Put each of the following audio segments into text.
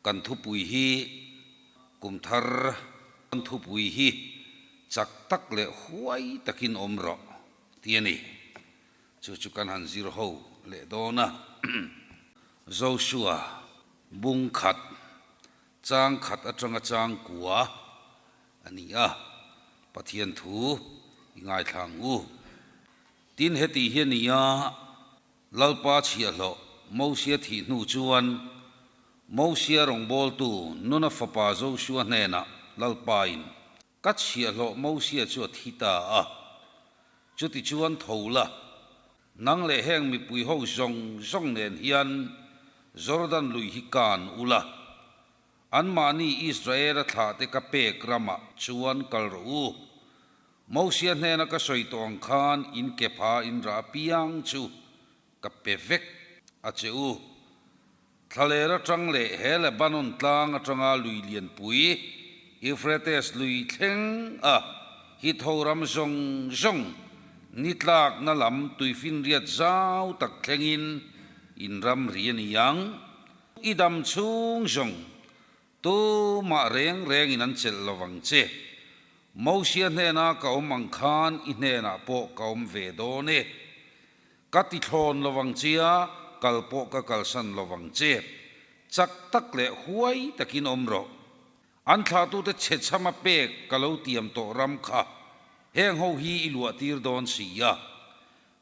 Kan thupui hi kum thar kan thupui hi chak tak leh huai takin awm rawh tih a ni. Chu chu kan han zir ho leh dawn a. Joshua bung khat chang khat atanga chang kua a ni a, Pathian thu i ngaithla ang u. Tin heti hi a ni a, Lalpa chhiahhlawh Mosia thih hnu chuan Mosia rawngbawltu Nuna fapa Joshua hnenah Lalpain, Ka chhiahhlawh Mosia chu a thi ta a, chutichuan tho la, nang leh heng mipui ho zawng zawng nen hian Jordan lui hi kan u la, anmahni Israela thlahte ka pek ramah chuan kal rawh u. Mosia hnena ka sawi tawh ang khan in ke pha in rah apiang chu ka pe vek a che u. Thlaler atang leh he Lebanon tlang atanga lui lianpui Euphrates lui thleng a Hitho ram zawng zawng ni tlakna lam tuifinriat zau tak thlengin in ram ri a ni ang. I dam chhung zawng Tumah reng rengin an chelh lo vang che. Mosia hnena ka awm ang khan i hnenah pawh ka awm ve dawn e. Ka ti thlawn lo vang chia, kal pawh ka kalsan lo vang che. Chak tak leh huai takin awm rawh. An thlahtute chhechhama pek ka lo tiam tawh ram kha heng ho hi i luahtir dawn si a.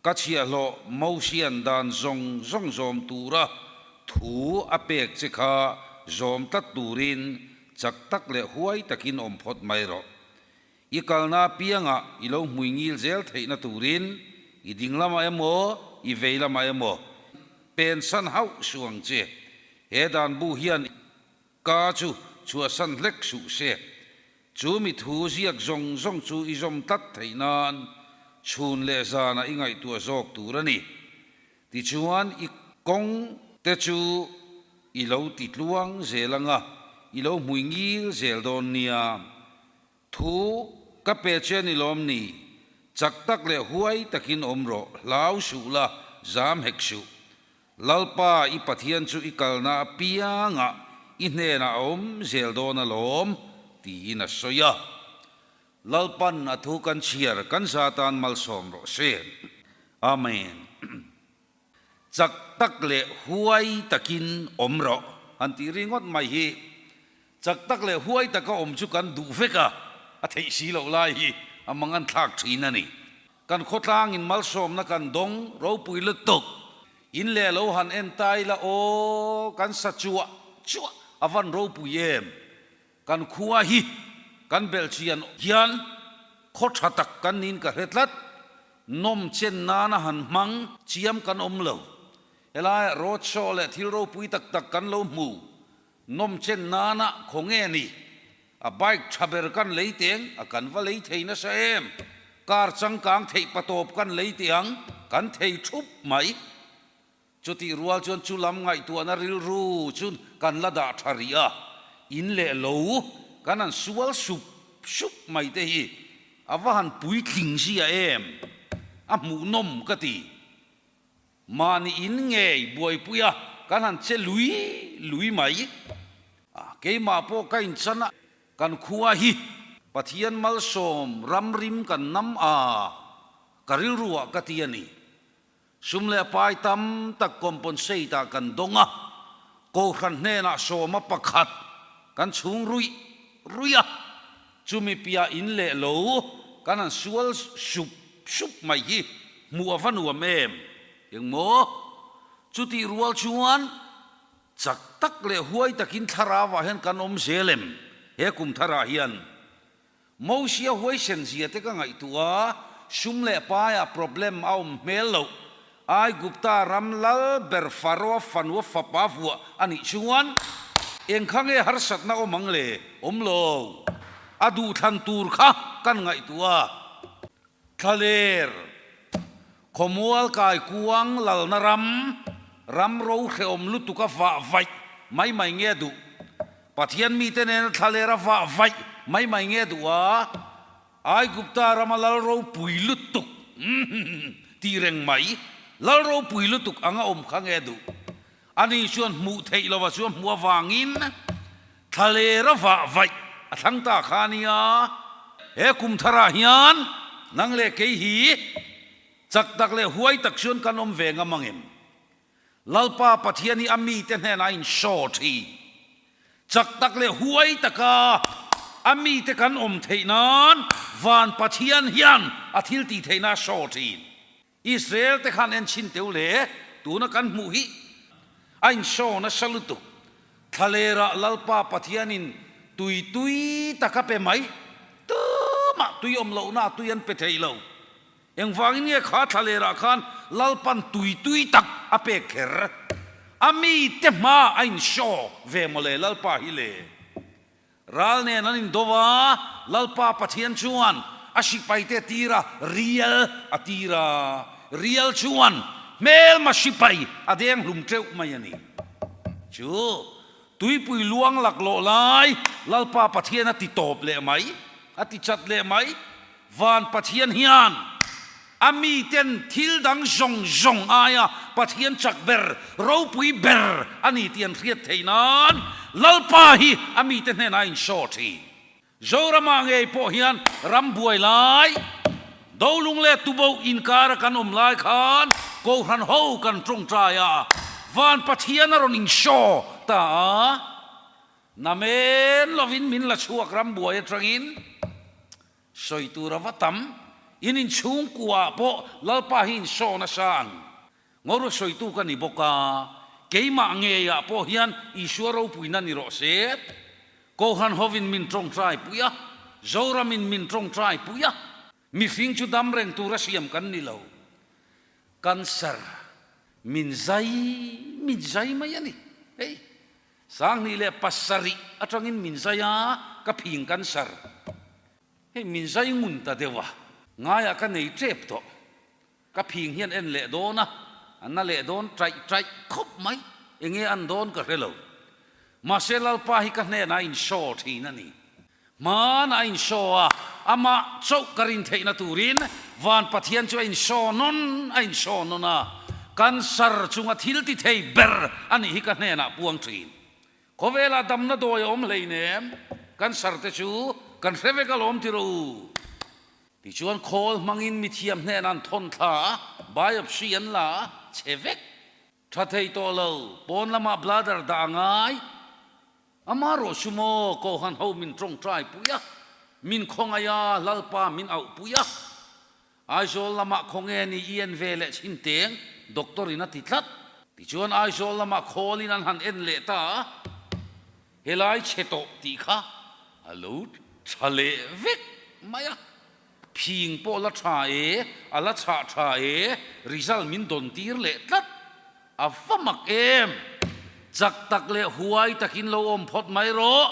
Ka chhiahhlawh Mosian dan zawng zawng zawm tura thu a pek che kha zawm tlat turin chak tak leh huai takin awm phawt mai rawh. I kalna apiangah i lo hmui ngil zel theihna turin i ding lamah emaw, i vei lamah emaw pensan hauh suh ang che. He dan bu hian ka chu chhuahsan hlek suh se. Chu mi thu ziak zawng zawng chu i zawm tlat theih nan chhun leh zanah i ngaihtuah zawk tur a ni. Tichuan i kawng te chu i lo ti tluang zel ang a, i lo hmui ngil zel dawn nia. Thu ka pe che ni lawm ni, chak tak leh huai takin awm rawh, hlau suh la, zam hek suh. Lalpa i Pathian chu i kalna apiangah i hnenah a awm zel dawn alawm, tiin a sawi a. Lalpan a thu kan chhiar kan za tan malsawm rawh se. Amen. Chak tak leh huai takin awm rawh han tih ringawt mai hi chak tak leh huai taka awm chu kan duh vek a, a theih si loh lai hi a mangan thlak thin a ni. Kan khawtlangin malsawmna kan dawng ropui lutuk. In leh lo han en ta ila aw, kan sa chuah chuah a van ropui em. Kan khua hi kan belhchian hian khaw tha tak kan niin ka hre tlat. Nawm chen nana han hmang chiam kan awm lo. Helaiah road show leh thil ropui tak tak kan lo hmu. Nawm chen nana khaw nge ni? A bike tha ber kan lei teng a kan va lei thei nasa em? Car changkang theih patawp kan lei teh ang, kan thei thup mai. Chutih rual chuan chu lam ngaihtuahna rilru chu kan la dah tha rih a, in leh lo kan han sual sup sup mai te hi a va han puitling zia em? A hmuhnawm ka ti. Mahni in ngei buaipui a, kan han che lui lui mai. A, keimah pawh ka inchan a, kan khua hi Pathian malsawm ramrim kan nam a, ka rilruah ka ti a ni. Sum leh pai tam tak compensate ah kan dawng a, Kohhran hnenah sawma pakhat kan chhung ruih ruih a, chumi piah in leh lo kan han sual sup sup mai hi hmuh a va nuam em? Engmaw? Chutih rual chuan chak tak leh huai takin thlarauah hian kan awm zel em? He kum tharah hian Mosia huaisen zia te ka ngaihtuah a, sum leh paiah problem a awm hmel loh. Aigupta ram lal ber Faroa fanua fapa vuah a nih chuan eng kha nge harsatna awm ang le? Awm lo. A duhthlan tur kha kan ngaihtuah a. Thlaler, Khawmual kaikuang lalna ram, ram ro hrehawm lutuk a vah vaih mai mai nge duh? Pathian mite nena thlaler a vah vaih mai mai nge duh a? Aigupta rama lal ropui lutuk tih reng mai, lal ropui lutuk anga awm kha nge duh? Ani chuan hmuh theih lova chuan hmuh avangin. Thlaler a vah vaih a thlang ta kha a nia. He kum tharah hian nang leh kei hi chak tak leh huai tak chuan kan awm ve ngam ang em? Lalpa Pathian hi a mite hnenah a inshaw thin. Chak tak leh huai taka a mite kan awm theih nan van Pathian hian a thil tih theihna a show thin. Israel te khan en chhin teu le tuna kan hmuh hi a inshaw nasa lutuk. Thlalerah Lalpa Pathianin tui tui tak a pe mai. Tumah tui awm lohna a tui an pe thei lo. Engvangin nge kha thlalerah khan Lalpan tui tui tak a pek kher? A mite hma a inshaw ve mawle Lalpa hi le. Ral nen an indo a, Lalpa Pathian chuan a sipaite tir a, rial a tir a. Rial chuan hmelma sipai a deng hlum teuh mai a ni. Chu tuipui luang laklawh lai Lalpa Pathian a ti tawp leh mai, a ti chat leh mai. Van Pathian hian a miten thil dang zawng zawng aia Pathian chak ber, ropui ber a ni tih an hriat theih nan Lalpa hi a mite hnenah a inshaw thin. Zoramah ngei pawh hian ram buai lai, Dolung leh Tuboh inkara kan awm lai khan Kohhran ho kan tawngtai a, Van Pathian a rawn inshaw ta a. Namen lovin min la chhuak ram buai atangin sawi tur a va tam. In inchhungkuaah pawh Lalpa hi insaw nasa ang. Ngawr sawitu ka ni bawk a, keimah ngeiah pawh hian Isua ropuina ni rawh se. Kohhran hovin min tawngtai pui a, Zoramin min tawngtai pui a, mihring chu dam reng tura siam kan ni lo. Cancer min zai min zai mai a ni. Hei. 2007 atangin min zai a, ka phing cancer. Hei min zai ngun ta deuh a, ngaiah ka nei tep tawh. Ka phing hian en leh dawn a, a na leh dawn taih taih khawp mai. Enge an dawn ka hre lo. Mahse Lalpa hi ka hnenah a inshaw thin a ni. Hmanah a inshaw a, amah chauh ka rin theihna turin Van Pathian chu a inshaw nawn a inshaw nawn a, cancer chunga thil ti thei ber a nih hi ka hnenah puang thin. Khawvelah damna dawi a awm hleinem, cancer te chu kan hre vek alawm ti rawh u. Tichuan khawl hmangin mithiam hnenah an thawn thla a, biopsy an la a, chhe vek. Tha thei tawh lo, pawn lamah bladder dah a ngai. Ama rawh chu maw, Kohhran ho min tawngtai pui a, min khawngaih a, Lalpa min auh pui a. Aizawl lamah khawnge ni i en ve leh chhin teng, doctor in a ti tlat. Tichuan Aizawl lamah khawlin an han en leh ta a, helai chhe tawh tih kha a lo tha leh vek mai a. Phing pawh la tha e, a la chhah tha e, result min dawn tir leh tlat. A va mak em! Chak tak leh huai takin lo awm phawt mai rawh.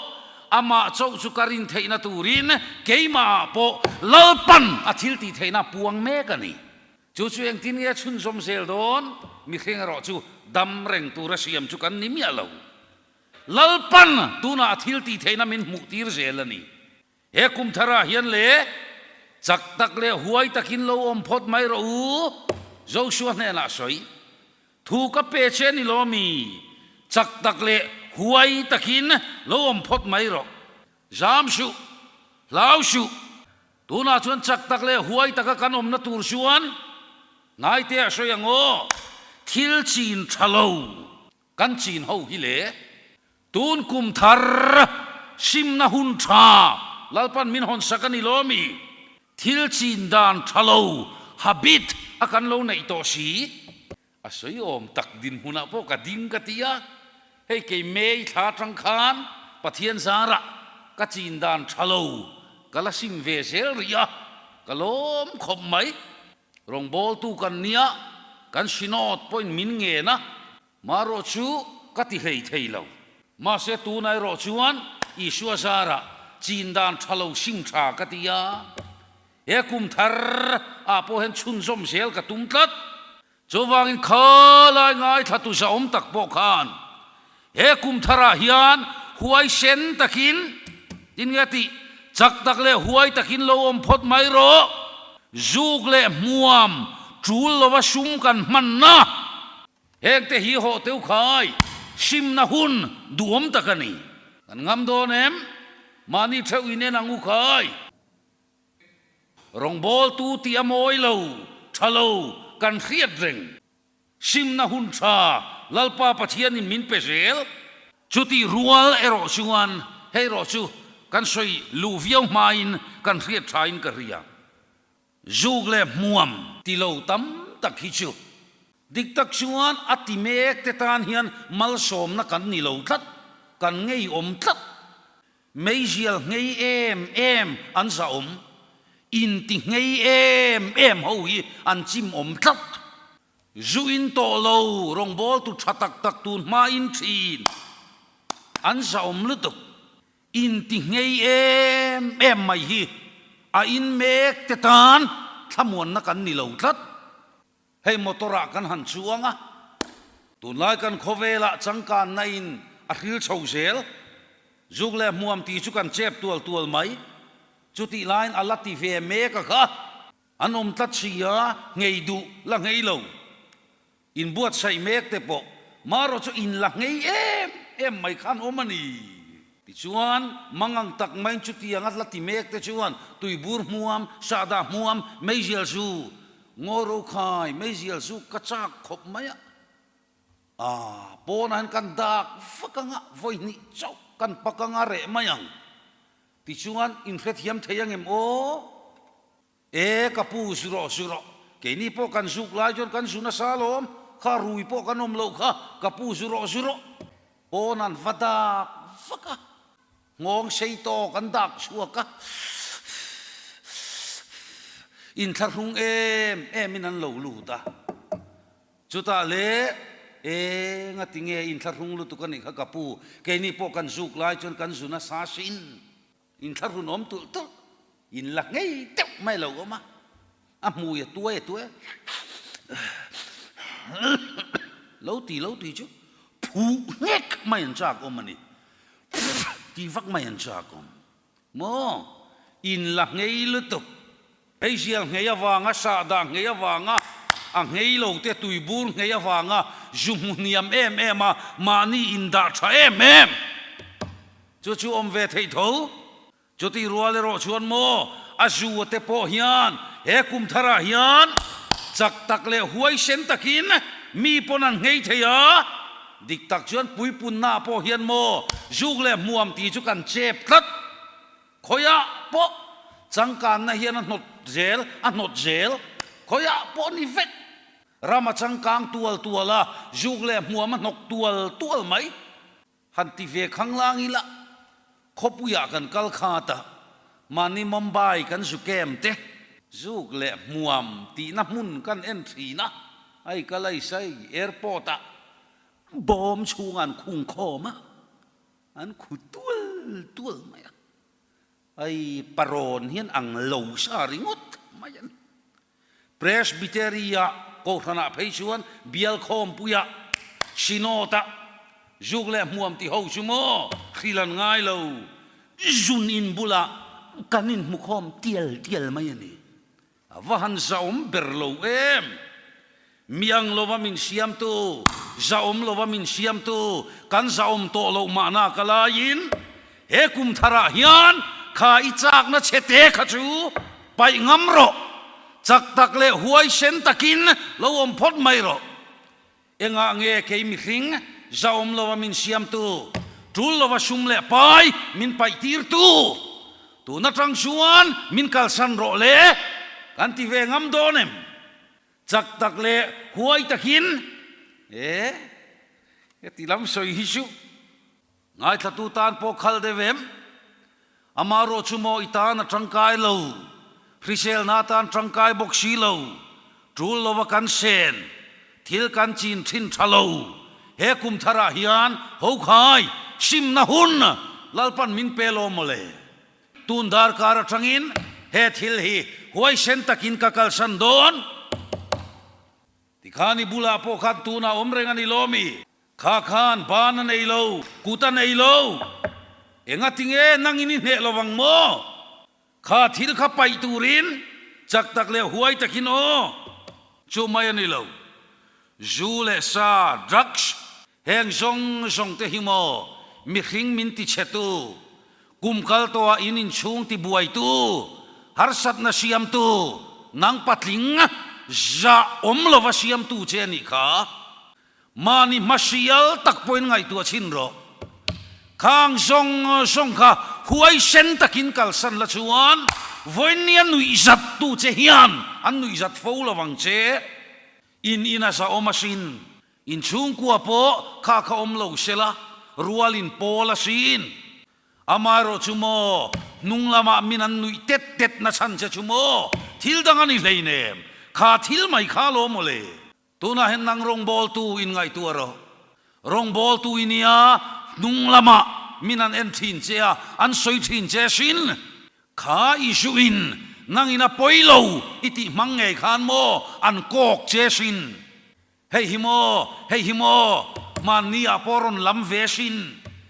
Amah chauh chu ka rin theihna turin keimahah pawh Lalpan a thil tih theihna a puang mek a ni. Chu chu engtin nge a chhunzawm zel dawn? Mihring erawh chu dam reng tura siam chu kan ni miah lo. Lalpan tunah a thil tih theihna min hmuh tir zel a ni. He kum tharah hian le chak tak leh huai takin lo awm phawt mai rawh u, Joshua hnenah sawi. Thu ka pe che ni lo mi, chak tak leh huai takin lo awm phawt mai rawh. Zam suh, hlau suh. Tunah chuan chak tak leh huai taka kan awmna tur chuan hnaite a sawi ang aw, thil chin tha lo kan chin ho hi le. Tun kum thar simna hun tha Lalpan min hawn sak a ni lo mi? Thil chin dan tha lo, habit, a kan lo neih tawh si. A sawi awm tak dinhmunah pawh ka ding ka ti a, hei kei May thla atang khan Pathian zarah ka chin dan tha lo ka la sim ve zel rih a, ka lawm khawp mai. Rawngbawltu kan nia, kan Synod pawhin min ngen a. Marawh chu ka ti hlei thei lo. Mahse tuna erawh chuan Isua zarah chin dan tha lo sim tha ka ti a. He kum thar ah pawh hian chhunzawm zel ka tum tlat. Chuvangin khalai ngaithla tu zahawm tak pawh khan he kum thar ah hian huaisen takin tin nge tih chak tak leh huai takin lo awm phawt mai rawh. Zuk leh hmuam tul lova sum kan hmanna. Hengte hi hawh teu khai simna hun duhawm tak a ni. Kan ngam dawn em? Mahni theuh in en ang u khai. Rawngbawltu tih a mawi lo, tha lo, kan hriat reng. Simna hun tha Lalpa Pathianin min pe zel. Chutih rual erawh chuan hei erawh chu kan sawi luh viau hmain kan hriat thain ka hria. Zuk leh hmuam ti lo tam tak hi chu dik tak chuan a ti mek te tan hian malsawmna kan ni lo tlat, kan ngeiawm tlat. Meizial nghei em em an zahawm, inti nghei em em ho hi an chimawm tlat. Zu in tawh lo rawngbawltu tha tak tak tun hma in thin an zahawm lutuk. Inti nghei em em mai hi a in mek te tan thlamuanna kan ni lo tlat. Hei motor ah kan han chuang a, tunlai kan khawvelah changkanna in a hril chho zel. Zuk leh hmuam tih chu kan chep tual tual mai. Chutih laiin a la ti ve mek a kha. An awm tlat si a, nghei duh la nghei lo. Inbuatsaih mek te pawh marawh chu in la nghei em em mai khan awm a ni. Tichuan, mangang tak maiin chutiang a la ti mek te chuan tuibur hmuam, sahdah hmuam, meizial zu, ngaw ro khai, meizial zu ka chak khawp mai a. Aaa, pawnah hian kan dak vak anga vawihnih chauh kan pak anga reh mai ang. Tichuan, inhrethiam thei angem aw? E ka pu, zu rawh, zu rawh. Keini pawh kan zuk lai chuan kan zu nasa alawm, kha rui pawh kan awm loh kha, ka pu zu rawh, zu rawh. Pawn an va dak vak a, nghawng sei tawk an dak chhuak a, inthlahrung em em in an lo lut a. Chutah le, e ngatinge inthlahrung lutuk a nih kha ka pu, keini pawh kan zuk lai chuan kan zu nasa sin. Inthlahrun awm tulh tulh, in la ngei deuh mai lo awm a, a hmui a tuai a tuai a, lo ti lo ti chu phuh nghek mai an chak awm a ni, ti vak mai an chak awm maw, in la ngei lutuk. Heizial nghei avanga, sahdah nghei avanga, a nghei lo te tuibur nghei avanga zu hmu hniam em em a, mahni indah tha em em chu chu awm ve theih tho. Chutih rual erawh chuan maw a zu te pawh hian he kum tharah hian chak tak leh huaisen takin mi pawn an nghei thei a, dik tak chuan puipunna pawh hian maw zuk leh hmuam tih chu kan chep tlat. Khawiah pawh changkanna hian a hnawt zel, a hnawt zel. Khawiah pawh ni vek. Ram a changkang tual tual a, zuk leh hmuam a hnawk tual tual mai. Han ti ve khanglang ila, khawpuiah kan kal khat a, mahni Mumbai kan zu kem te, zuk leh hmuam tihna hmun kan en thin a, hei ka laisai airport ah bawm chhungah an khung khawm a. An khu tual tual mai a, hei parawn hian ang lo sa ringawt mai a ni. Presbytery-ah Kohhranah phei chuan bial khawmpuiah Synod-ah zuk leh hmuam ti ho chu maw hril an ngai lo, zun in bulah kan inhmu khawm tial tial mai a ni. A va han zahawm ber lo em? Mi ang lova min siamtu, zahawm lova min siamtu, kan zahawm tawh loh mahna ka laiin he kum tharah hian kha i chakna chhe te kha chu paih ngam rawh, chak tak leh huaisen takin lo awm phawt mai rawh. Engah nge kei mihring zahawm lova min siamtu, tul lova sum leh pai min paihtirtu, tun atang chuan min kalsan rawh le kan ti ve ngam dawn em? Chak tak leh huai takin e heti lam sawi hi chu Ngaithlatu tan pawh khal deuh em? Amaherawh chu maw i tan a tangkai lo, hriselna atan tangkai bawk si lo, tul lova kan sen, thil kan chin thin tha lo, he kum tharah hian hokhai simna hun Lalpan min pe lo mawle. Tun darkar atangin he thil hi huaisen takin ka kalsan dawn. Tikhan i bulah pawh khan tunah awm reng a ni lawmi? Kha khan ban a nei lo, kut a nei lo. Enga tinge nangin i hneh lo vang maw? Kha thil kha paih turin chak tak leh huai takin aw. Chu mai a ni lo. Zu leh sa, drugs, heng zawng zawng te hi maw? Mihring min tichhetu, kum kal tawhah in inchhung tibuaitu, harsatna siamtu, nang patling zah awm lova siamtu che a nih kha. Mahni hmasial tak pawhin ngaihtuah chhin rawh. Khang zawng zawng kha huaisen takin kalsan la chuan vawinia nuihzat tu che hian an nuihzat fo lo vang che. In in a zahawm asin, in chhungkua pawh kha kha awm lo sela, rualin pawl asin. Amaherawh chu maw, hnung lamah min an nuih tet tet na chhan che chu maw, thil dang a ni hleinem, kha thil mai kha lo mawle. Tunah hian nang rawngbawltu in ngaihtuah rawh. Rawngbawltu i nia, hnung lamah min an en thin che a, an sawi thin che asin. Kha Isuin nangin a pawi lo i tih hmang ngei khan maw an kawk che asin. Hei hi maw, hei hi maw, hmanni ah pawh rawn lam ve asin,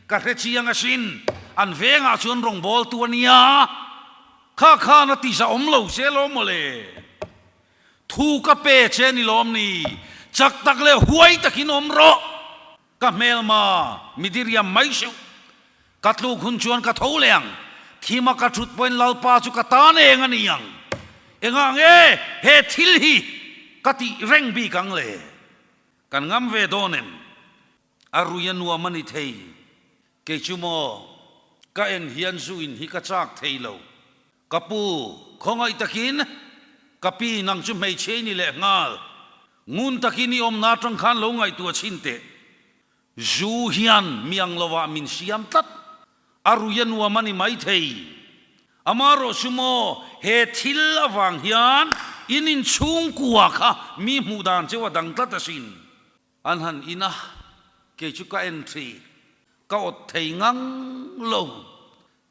ka hre chiang asin, an vengah chuan rawngbawltu a nia. Kha khan a ti zahawm lo che lawm mawle. Thu ka pe che ni lawm ni? Chak tak leh huai takin awm rawh. Ka hmelma mi diriam mai suh. Ka tluk hun chuan ka tho leh ang. Thima ka thut pawhin Lalpa chu ka tan eng a ni ang. Engah nge he thil hi ka tih reng bik ang le? Kan ngam ve dawn em? A rui a nuam a ni thei. Kei chu maw, ka en hian zu in hi ka chak thei lo. Ka pu, khawngaih takin ka pi nang chu hmeichhe i ni leh nghal. Ngun takin i awmna atang khan lo ngaihtuah chhin teh. Zu hian mi ang lovah min siam tlat. A rui a nuam a ni maithei. Amaherawh chu maw, he thil avang hian in inchhungkua kha mi hmuh dan cheu a dang tlat asin. An han in a, kei chu ka en thi, ka awt thei ngang lo.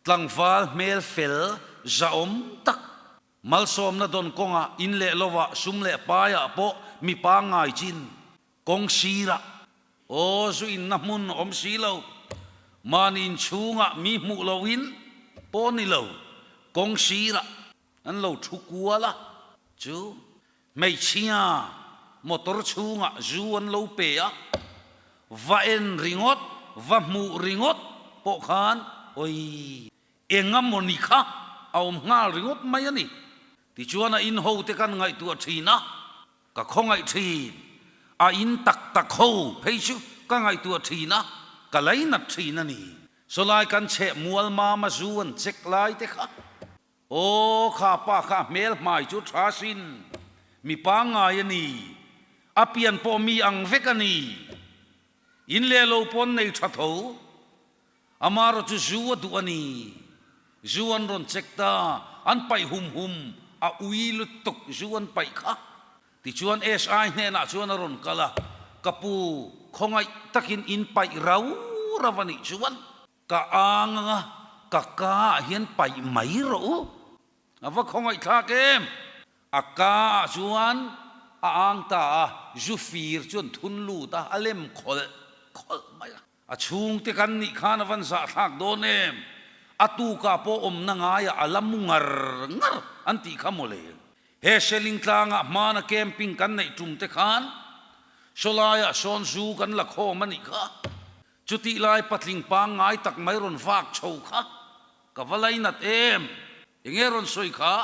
Tlangval hmel fel zahawm tak, malsawmna dawn kawngah in leh lovah sum leh paiah pawh mi pangngai chin, kawng sirah aw zu inna hmun awm si lo, mahni inchhungah mi hmuh loin pawh ni lo, kawng sirah an lo thu kual a, chu Hmeichhia motor chhungah zu an lo pe a, va en ringawt, va hmuh ringawt pawh khan oi eng a mawni kha a awm nghal ringawt mai a ni. Tichuan a in ho te kan ngaihtuah thin a, ka khawngaih thin, a in tak tak ho phei chu ka ngaihtuah thin a, ka lainat thin a ni. Sawlai kan chheh mual mama zu an check lai te kha. Aw, kha pa kha a hmel hmai chu tha sin, mi pangngai a ni, a pian pawh mi ang vek a ni. In leh lo pawn nei tha tho, amarawh chu zu a duh a ni. Zu an rawn check ta, an paih hum hum, a ui lutuk zu an paih kha. Tichuan SI hnenah chuan a rawn kal a, Ka pu, khawngaih takin in paih rau rau a nih chuan Ka ang anga ka ka ah hian paih mai rawh u. A va khawngaih thlak em? A ka ah chuan a ang ta a, zu fir chuan thun lut a, a lem khawlh khawlh mai a. A chhungte kan nih khan a van zah thlak dawn em? A tukah pawh awmna ngaiah a la mu ngar ngar an tih kha mawle. He Seling tlangah hmana camping kan neih tum te khan sawlaiah sawn zu kan la khawm a nih kha. Chutih lai patling pangngai tak mai rawn vak chho kha ka va lainat em? Enge rawn sawi kha?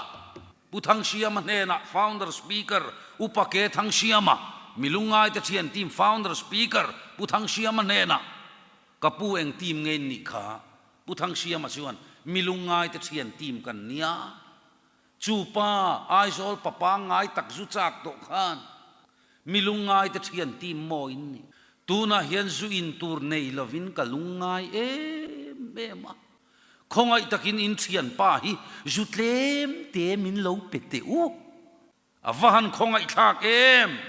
Pu Thangsiama hnenah Founder Speaker Upa Ke Thangsiama, mi lungngaite thian team Founder Speaker Pu Thangsiama hnenah ka pu eng team nge in nih kha? Pu Thangsiama chuan mi lungngaite thian team kan nia. Chu pa Aizawl pa pangngai tak zu chak tawh khan mi lungngaite thian team maw in ni. Tunah hian zu in tur nei lovin ka lungngai em em a. Khawngaih takin in thian pa hi zu tlem te min lo pe teh u. A va han khawngaih thlak em!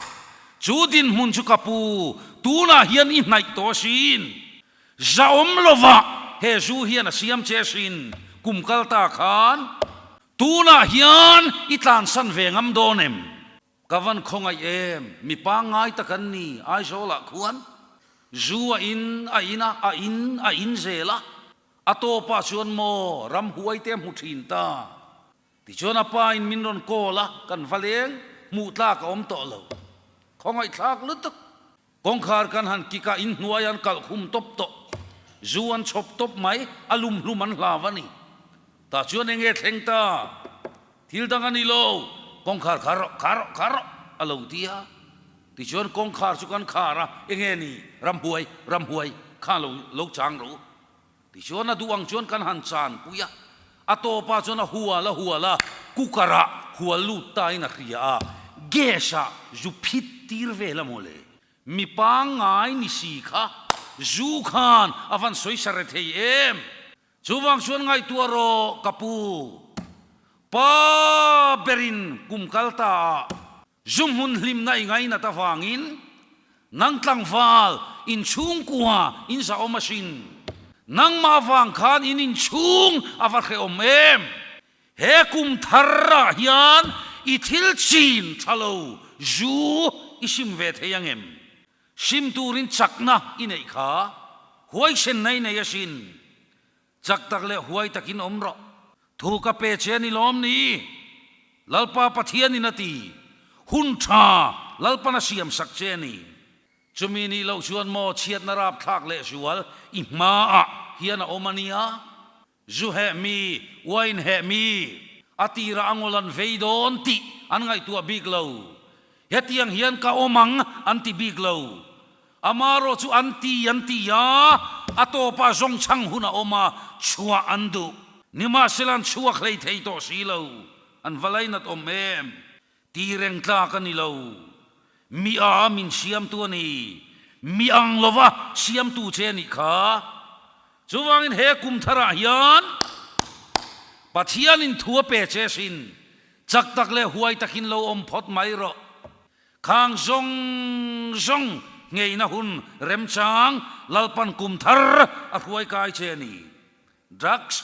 Chu dinhmun chu ka pu, tunah hian i hnaih tawh asin. Zahawm lovah he zu hian a siam che asin, kum kal ta khan. Tunah hian i tlansan ve ngam dawn em? Ka van khawngaih em, mi pangngai tak an ni Aizawlah khuan. Zu a in, a in a, a in, a in zel a. A tawpah chuan maw ramhuai te a hmu thin ta. Tichuan a pa in min rawn call a, kan va leng, hmuh tlak a awm tawh lo. Khawngaihthlak lutuk. Kawngkhar kan han kick a, inhnuai an kalh khum tawp tawh. Zu an chhawp tawp mai, a lum hlum an hlau a ni. Tah chuan eng nge thleng ta? Thil dang a ni lo, kawngkhar khar rawh, khar rawh, khar rawh, a lo ti a. Tichuan kawngkhar chu kan khar a, eng nge ni? Ramhuai, ramhuai, kha lo lo chang rawh u. Tichuan a duh ang chuan kan han chan pui a, a tawpah chuan a hual a hual a, cooker ah hual lut ta in a hria a, gas ah zu phit tir vel a mawle. Mi pangngai ni si kha zu khan a van sawi sa re thei em? Chuvang chuan ngaihtuah rawh ka pu. Pa berin kum kal ta ah zu hmun hlimna i ngainat avangin nang tlangval inchhungkua in zahawm asin. Nangmah vang khan in inchhung a va hrehawm em? He kum thar ah hian i thil chin tha lo zu i sim ve thei ang em? Sim turin chakna i neih kha huaisenna i nei asin. Chak tak leh huai takin awm rawh. Thu ka pe che a ni lawm ni? Lalpa Pathianin a ti. Hun tha Lalpan a siam sak che a ni. Chumi nih loh chuan maw chhiatna rapthlak leh zual i hmaah hian a awm a nia. Zu heh mi, wine heh mi, a tirah a ngawl an vei dawn tih an ngaihtuah bik lo. Hetiang hian ka awm ang an ti bik lo. Amarawh chu an ti an ti a, a tawpah zawng chhang hun a awm a, chhuah an duh. Nimahsela an chhuak hlei thei tawh si lo. An va lainat awm em? Ti reng tlak a ni lo. Mi a min siamtu a ni. Mi ang lova siamtu che a nih kha. Chuvangin he kum tharah hian Pathianin thu a pe che sin. Chak tak leh huai takin lo awm phawt mai rawh. Khang zawng zawng ngeina hun remchang Lalpan kum thar a hruai kai che a ni. Drugs.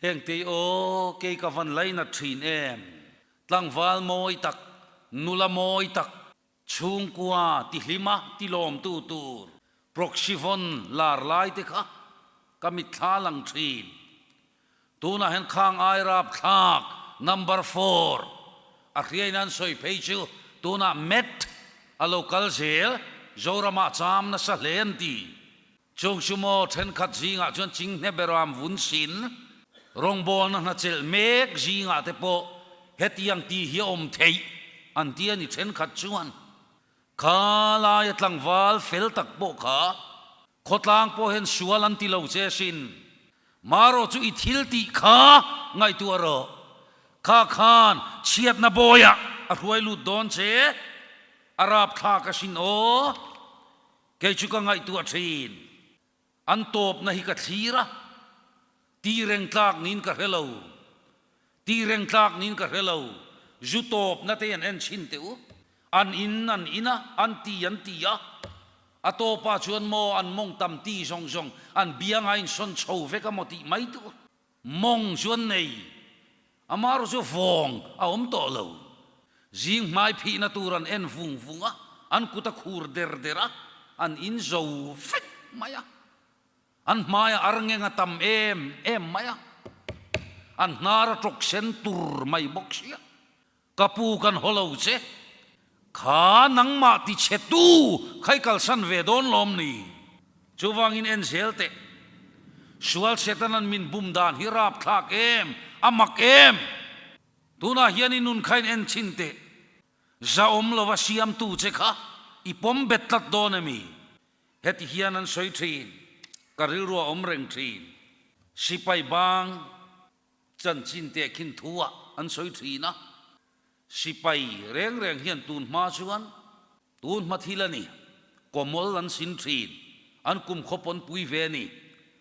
Heng tei aw, kei ka van lainat thin em? Tlangval mawi tak, nula mawi tak, chhungkua tihlima tilawmtu tur Proxyvon lar lai te kha ka mitthla lang thin. Tunah hian khang ai rapthlak number four a hriain an sawi phei chu tunah Meth a lo kal zel, Zoramah cham nasa hle an ti. Chung sumo thenkhat zingah chuan chinghne beram vun sin rawngbawlna hna chelh mek zingah te pawh hetiang tih hi a awm theih an ti a ni. Thenkhat chuan kha laia tlangval fel tak pawh kha khawtlang pawh hian sual an ti lo che sin. Marawh chu i thil tih kha ngaihtuah rawh. Kha khan chhiatna bawiah a hruai lut dawn che a rapthlak asin aw. Kei chu ka ngaihtuah thin. An tawpna hi ka thlir a, ti reng tlak niin ka hre lo. Ti reng tlak niin ka hre lo. Zu tawpna te an en chhin teh u. An in an in a, an ti an ti a. A tawpah chuan maw an mawng tam ti zawng zawng an bianga insawn chho vek a maw tih mai tur. Mawng chu an nei, amaherawh chu vawng a awm tawh lo. Zing hmai phihna tur an en vung vung a, an kut a khur der der a, an in zo vek mai a. An hmaiah arngeng a tam em em mai a, an hnar a tawk sen tur mai bawk sia. Ka pu kan haw lo che. Kha nangmah ti chhe tu khai kalsan ve dawn lawm ni? Chuvangin en zel teh. Sual Setanan min bum dan hi rapthlak em? A mak em? Tunah hian i nun kha in en chhin teh. Zahawm lova siamtu che kha i pawm bet tlat dawn emi? Heti hian an sawi thin. Ka rilru a awm reng thin. Sipai bang. Chanchin teh khin thu ah an sawi thin a, sipai reng reng hian tun hma chuan tun hma thil a ni, kawmawl an sin thin, an kum khaw pawn pui ve a ni,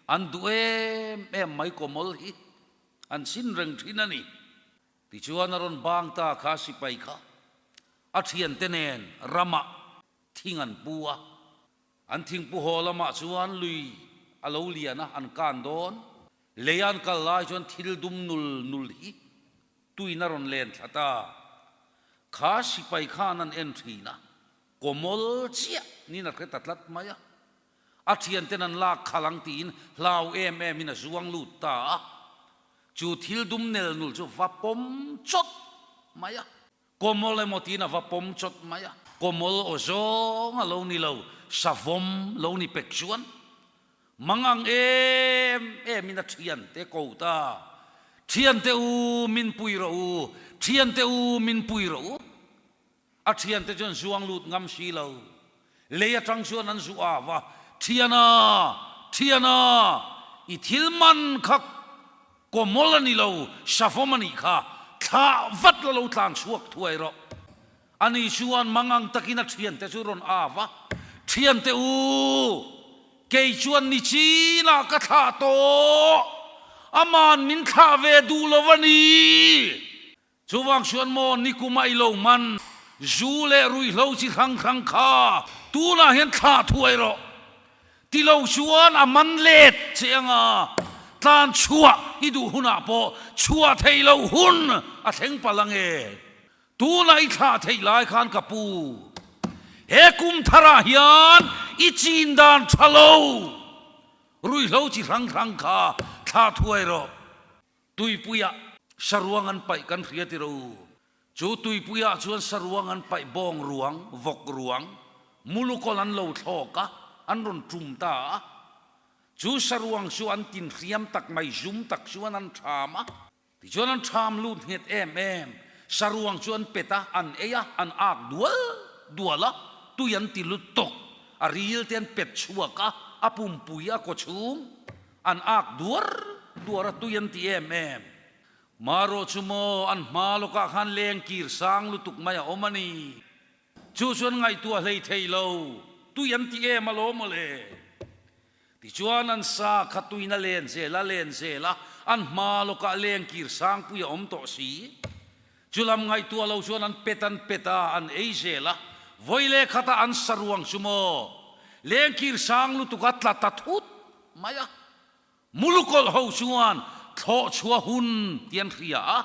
an duh em em mai kawmawl hi an sin reng thin a ni. Tichuan a rawn bang ta kha sipai kha a thiante nen ramah thing an pu a, an thingpu haw lamah chuan lui a lo lian a, an kan dawn. Lei an kal lai chuan thil dum nul nul hi tuin a rawn len thla ta. Kha sipai khan an en thin a, kawmawl chiah niin a hre ta tlat mai a. A thianten an lak khalh ang tiin hlau em em in a zuang lut ta a. Chu thil dum nel nul chu va pawm chawt mai a. Kawmawl emaw tiin a va pawm chawt mai a. Kawmawl aw zawng a lo ni lo, savawm lo ni pek chuan. Mangang em em in a thiante ko ta. Thiante u min pui rawh u, thiante u min pui rawh u. A thiante chuan zuang lut ngam si lo. Lei atang chuan an zu av a, Thiana! Thiana! I thil man kha kawmawl a ni lo, savawm a nih kha, thlah vat la lo tlan chhuak thuai rawh. Ani chuan mangang takin a thiante chu rawn av a, Thiante u, kei chuan ni chinah ka thlah tawh, aman min thlah ve duh lo a ni. Chuvang chuan maw nikuma i lo man zu leh ruihhlo chi hrang hrang kha tunah hian thlah thuai rawh. Ti lo chuan a man let che anga tlan chhuah i duh hunah pawh chhuah theih loh hun a thleng palh ange. Tunah i thlah theih lai khan ka pu, he kum tharah hian i chin dan tha lo ruihhlo chi hrang hrang kha thlah thuai rawh. Tuipuiah saruang an paih kan hria ti ro. Chu tuipuiah chuan saruang an paih bawng ruang, vawk ruang, mulukawl an lo thlawk a, an rawn tum ta a. Chu saruang chu an tin hriam tak mai, zum tak chuan an tham a. Tichuan an tham lut nghet em em. Saruang chu an pet a, an ei a, an ak dual dual a, tui an ti lut tawk. A ril te an pet chhuak a, a pumpui a kawchhung. An ak duar duar a tui an ti em em. Marawh chu maw an hma lawkah khan leng kir sang lutuk mai a awm a ni. Chu chuan ngaihtuah hlei thei lo, tui an ti em alawm mawle. Tichuan an sa kha tuin a len zel a len zel a, an hma lawkah leng kir sangpui a awm tawh si. Chu lam ngaihtuah lo chuan an pet an pet a, an ei zel a, vawi leh khatah an sa ruang chu maw lengkir sang lutuk a tla ta thut mai a. Mulukawlh ho chuan thlawh chhuah hun tih an hria a,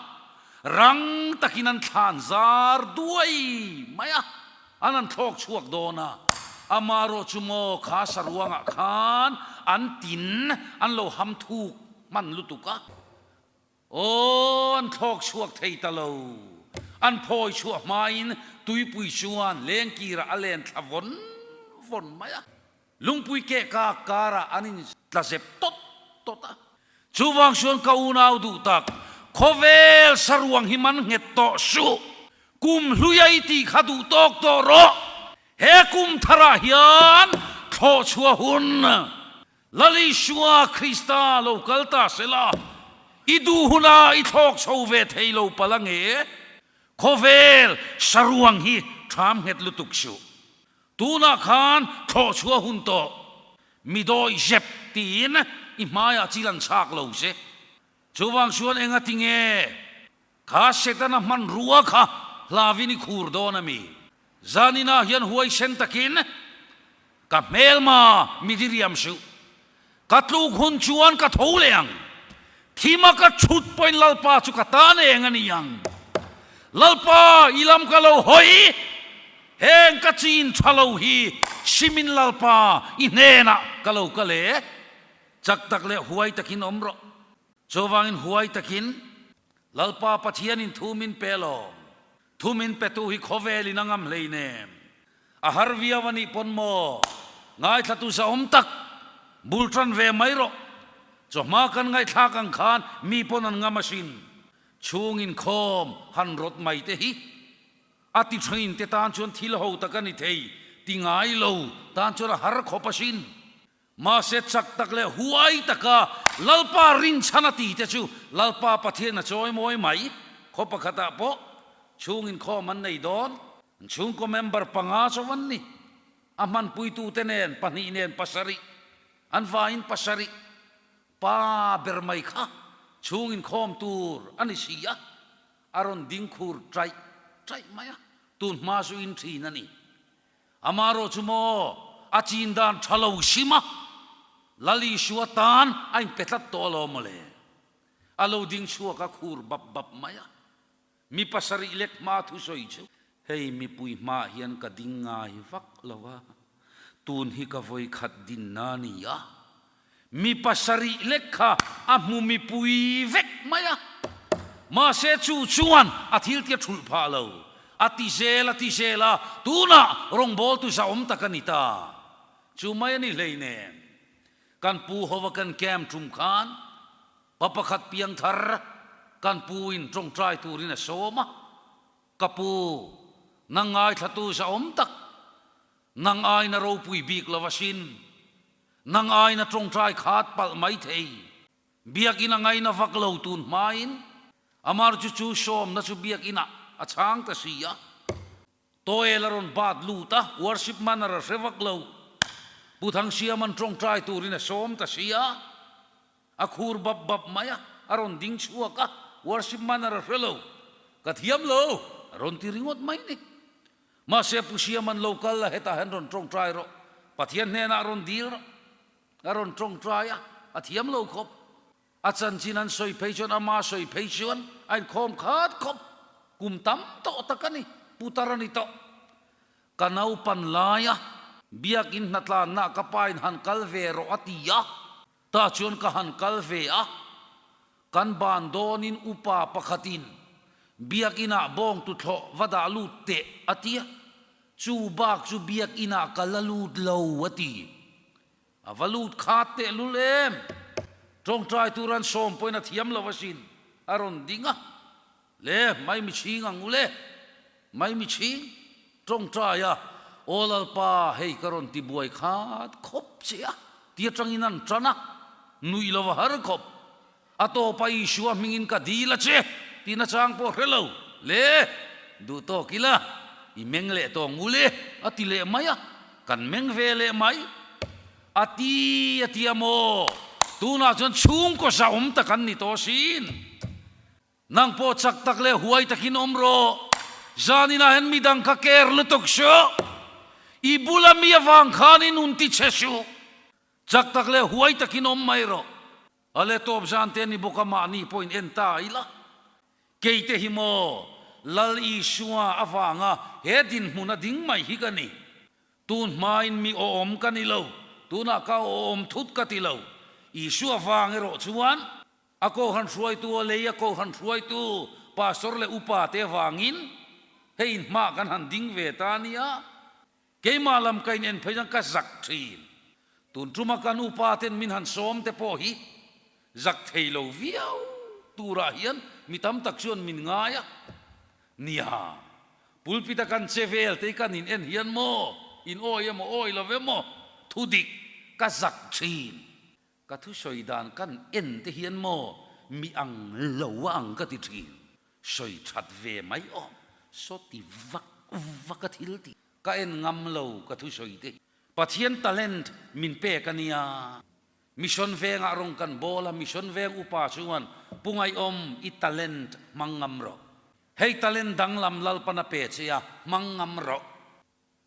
rang takin an thlan zar duai mai a, an han thlawk chhuak dawn a. Amaherawh chu maw kha sa ruangah khan an tin an lo ham thuk hman lutuk a. Aw, an thlawk chhuak thei ta lo. An phawi chhuah hmain tuipui chuan lengkirah a len thla vawn vawn mai a. Lungpui keh kak karah an in tla zep tawt tawt a. Chuvang chuan ka unau duh tak, khawvel saruang hi man nghet tawh suh. Kum hluia i tih kha duh tawk tawh rawh. He kum tharah hian thlawh chhuah hun Lal Isua Krista lo kal ta sela, i duh huna i thlawk chho ve thei lo palh ange? Khawvel saruang hi ṭham nghet lutuk suh. Tunah khan thlawh chhuah hun tawh, mi dawi zep tiin i hmaiah chil an chhak lo che. Chuvang chuan enga tinge kha Setana hmanrua kha hlavin i khur dawn a mi? Zaninah hian huaisen takin ka hmelma mi diriam suh. Ka tluk hun chuan ka tho leh ang. Thima ka chhut pawhin Lalpa chu ka tan eng a ni ang. Lalpa, i lam ka lo hawi, heng ka chin tha lo hi simin Lalpa i hnenah ka lo kal e. Chak tak leh huai takin awm rawh. Chuvangin huai takin Lalpa Pathianin thu min pe lawm. Thu min petu hi khawvelin a ngam hleinem. A har viau a nih pawn maw? Ngaithlatu zahawm tak, bul tan ve mai rawh. Chawhma kan ngaihthlak ang khan mi pawn an ngam asin. Chhung inkhawm han rawt mai te hi a ti thin te tan chuan thil ho tak a ni thei ti ngai lo tan chuan a har khawp asin. Mahse chak tak leh huai taka Lalpa rinchhan a tite chu Lalpa Pathian a chawi mawi mai. Khaw pakhatah pawh chhung inkhawm an nei dawn. An chhungkaw member panga chauh an ni. A hmanpuitute nen pahnih nen pasarih, an vaiin pasarih pa ber mai kha chhung inkhawm tur a ni si a, a rawn ding khur chaih chaih mai a, tun hma chu in thin a ni. Amaherawh chu maw a chin dan tha lo hrim a, Lal Isua tan a inpe tlat tawh alawm mawle. A lo ding chhuak a khur bap bap mai a, mi pasarih lek hma thusawi chu. Hei mipui hmaah hian ka ding ngai vak lo a, tun hi ka vawi khat dinna a ni a, Mi pasarih lek kha a hmu mipui vek mai a, mahse chu chuan a thil tia thulh phah lo. A ti zel a ti zel a, tunah rawngbawltu zahawm tak a ni ta. Chu mai a ni hleinem. Kan pu hova kan camp tum khan pa pakhat piang thar kan pu in tawngtai turin a sawm a, Ka pu, nang ngaithlatu zahawm tak, nang aina ropui bik lo asin, nang aina tawngtai khat palh mai thei, biakinn a ngaina vak lo tun hmain amar chu chu sawmna chu biakinah a chhang ta si a. Toel a rawn bat lut a, worship manner a hre vak lo. Pu Thangsiaman tawngtai turin a sawm ta si a, a khur bap bap mai a, a rawn ding chhuak a, worship manner a hre lo. Ka thiam lo, a rawn ti ringawt mai ni. Mahse Pu Siaman lo kal la hetah hian rawn tawngtai rawh, Pathian hnenah rawn dil rawh. A rawn tawngtai a, a thiam lo khawp. A chanchin an sawi phei chuan ama sawi phei chuan a inkhawm khat khawp. Kum tam tawh tak a ni, putar a ni tawh. Ka naupan laia biakin hnatlanna ka pain han kal ve rawh a ti a, tah chuan ka han kal ve a. Kan ban dawnin upa pakhatin biakinah bawng tuthlawh va dah lut teh a ti a, chu bak chu biakinah ka la lut lo a ti. A va lut khat tehlul em? Tawngtai tur an sawm pawhin a thiam lo asin, a rawn ding a. Le, Maimichhing ang u le, Maimichhing, tawngtai a, Aw Lalpa, hei ka rawn ti buai khat khawp che a, ti atangin an tan a, nuih lo a har khawp. A tawpa Isua hmingin ka dil a che, tih nachang pawh hre lo. Le, duh tawk ila, i meng leh tawh ang u le, a ti leh mai a, kan meng ve leh mai. A ti a ti a maw? Tunah chuan chhungkaw zahawm tak an ni tawh asin. Nang pawh chak tak leh huai takin awm rawh. Zaninah hian midang kha care lutuk suh. I bula mi avang khan i nun ti chhe suh. Chak tak leh huai takin awm mai rawh. A le tawp zan te ni bawk a mahni pawhin en ta ila. Keite hi maw Lal Isua avanga he dinhmun a ding mai hi ka ni. Tun hmain mi awm ka ni lo, tunah ka awm thut ka ti lo. Isua vang erawh chuan a kohhran hruaitu a lei a kohhran hruaitu pastor leh upa te vangin hei inhma kan han ding ve ta nia. Keimah lam ka in en phei chuan ka zak thin. Tun tuma kan upa ten min han sawm te pawh hi zak thei lo viau turah hian mi tam tak chuan min ngai a. Nia, pulpit a kan che vel te hi kan in en hian maw, in awi emaw awi lo emaw thu dik ka zak thin. Ka thusawi dan kan en te hian maw mi ang lo a ang ka ti thin. Sawi that ve mai awm, saw ti vak vak a thil ti. Ka en ngam lo ka thusawi te hi. Pathian talent min pek a nia. Mission vengah rawng kan bawl a, Mission veng upa chuan Pu Ngaihawm i talent hmang ngam rawh. Hei talent danglam Lalpan a pe che a, hmang ngam rawh.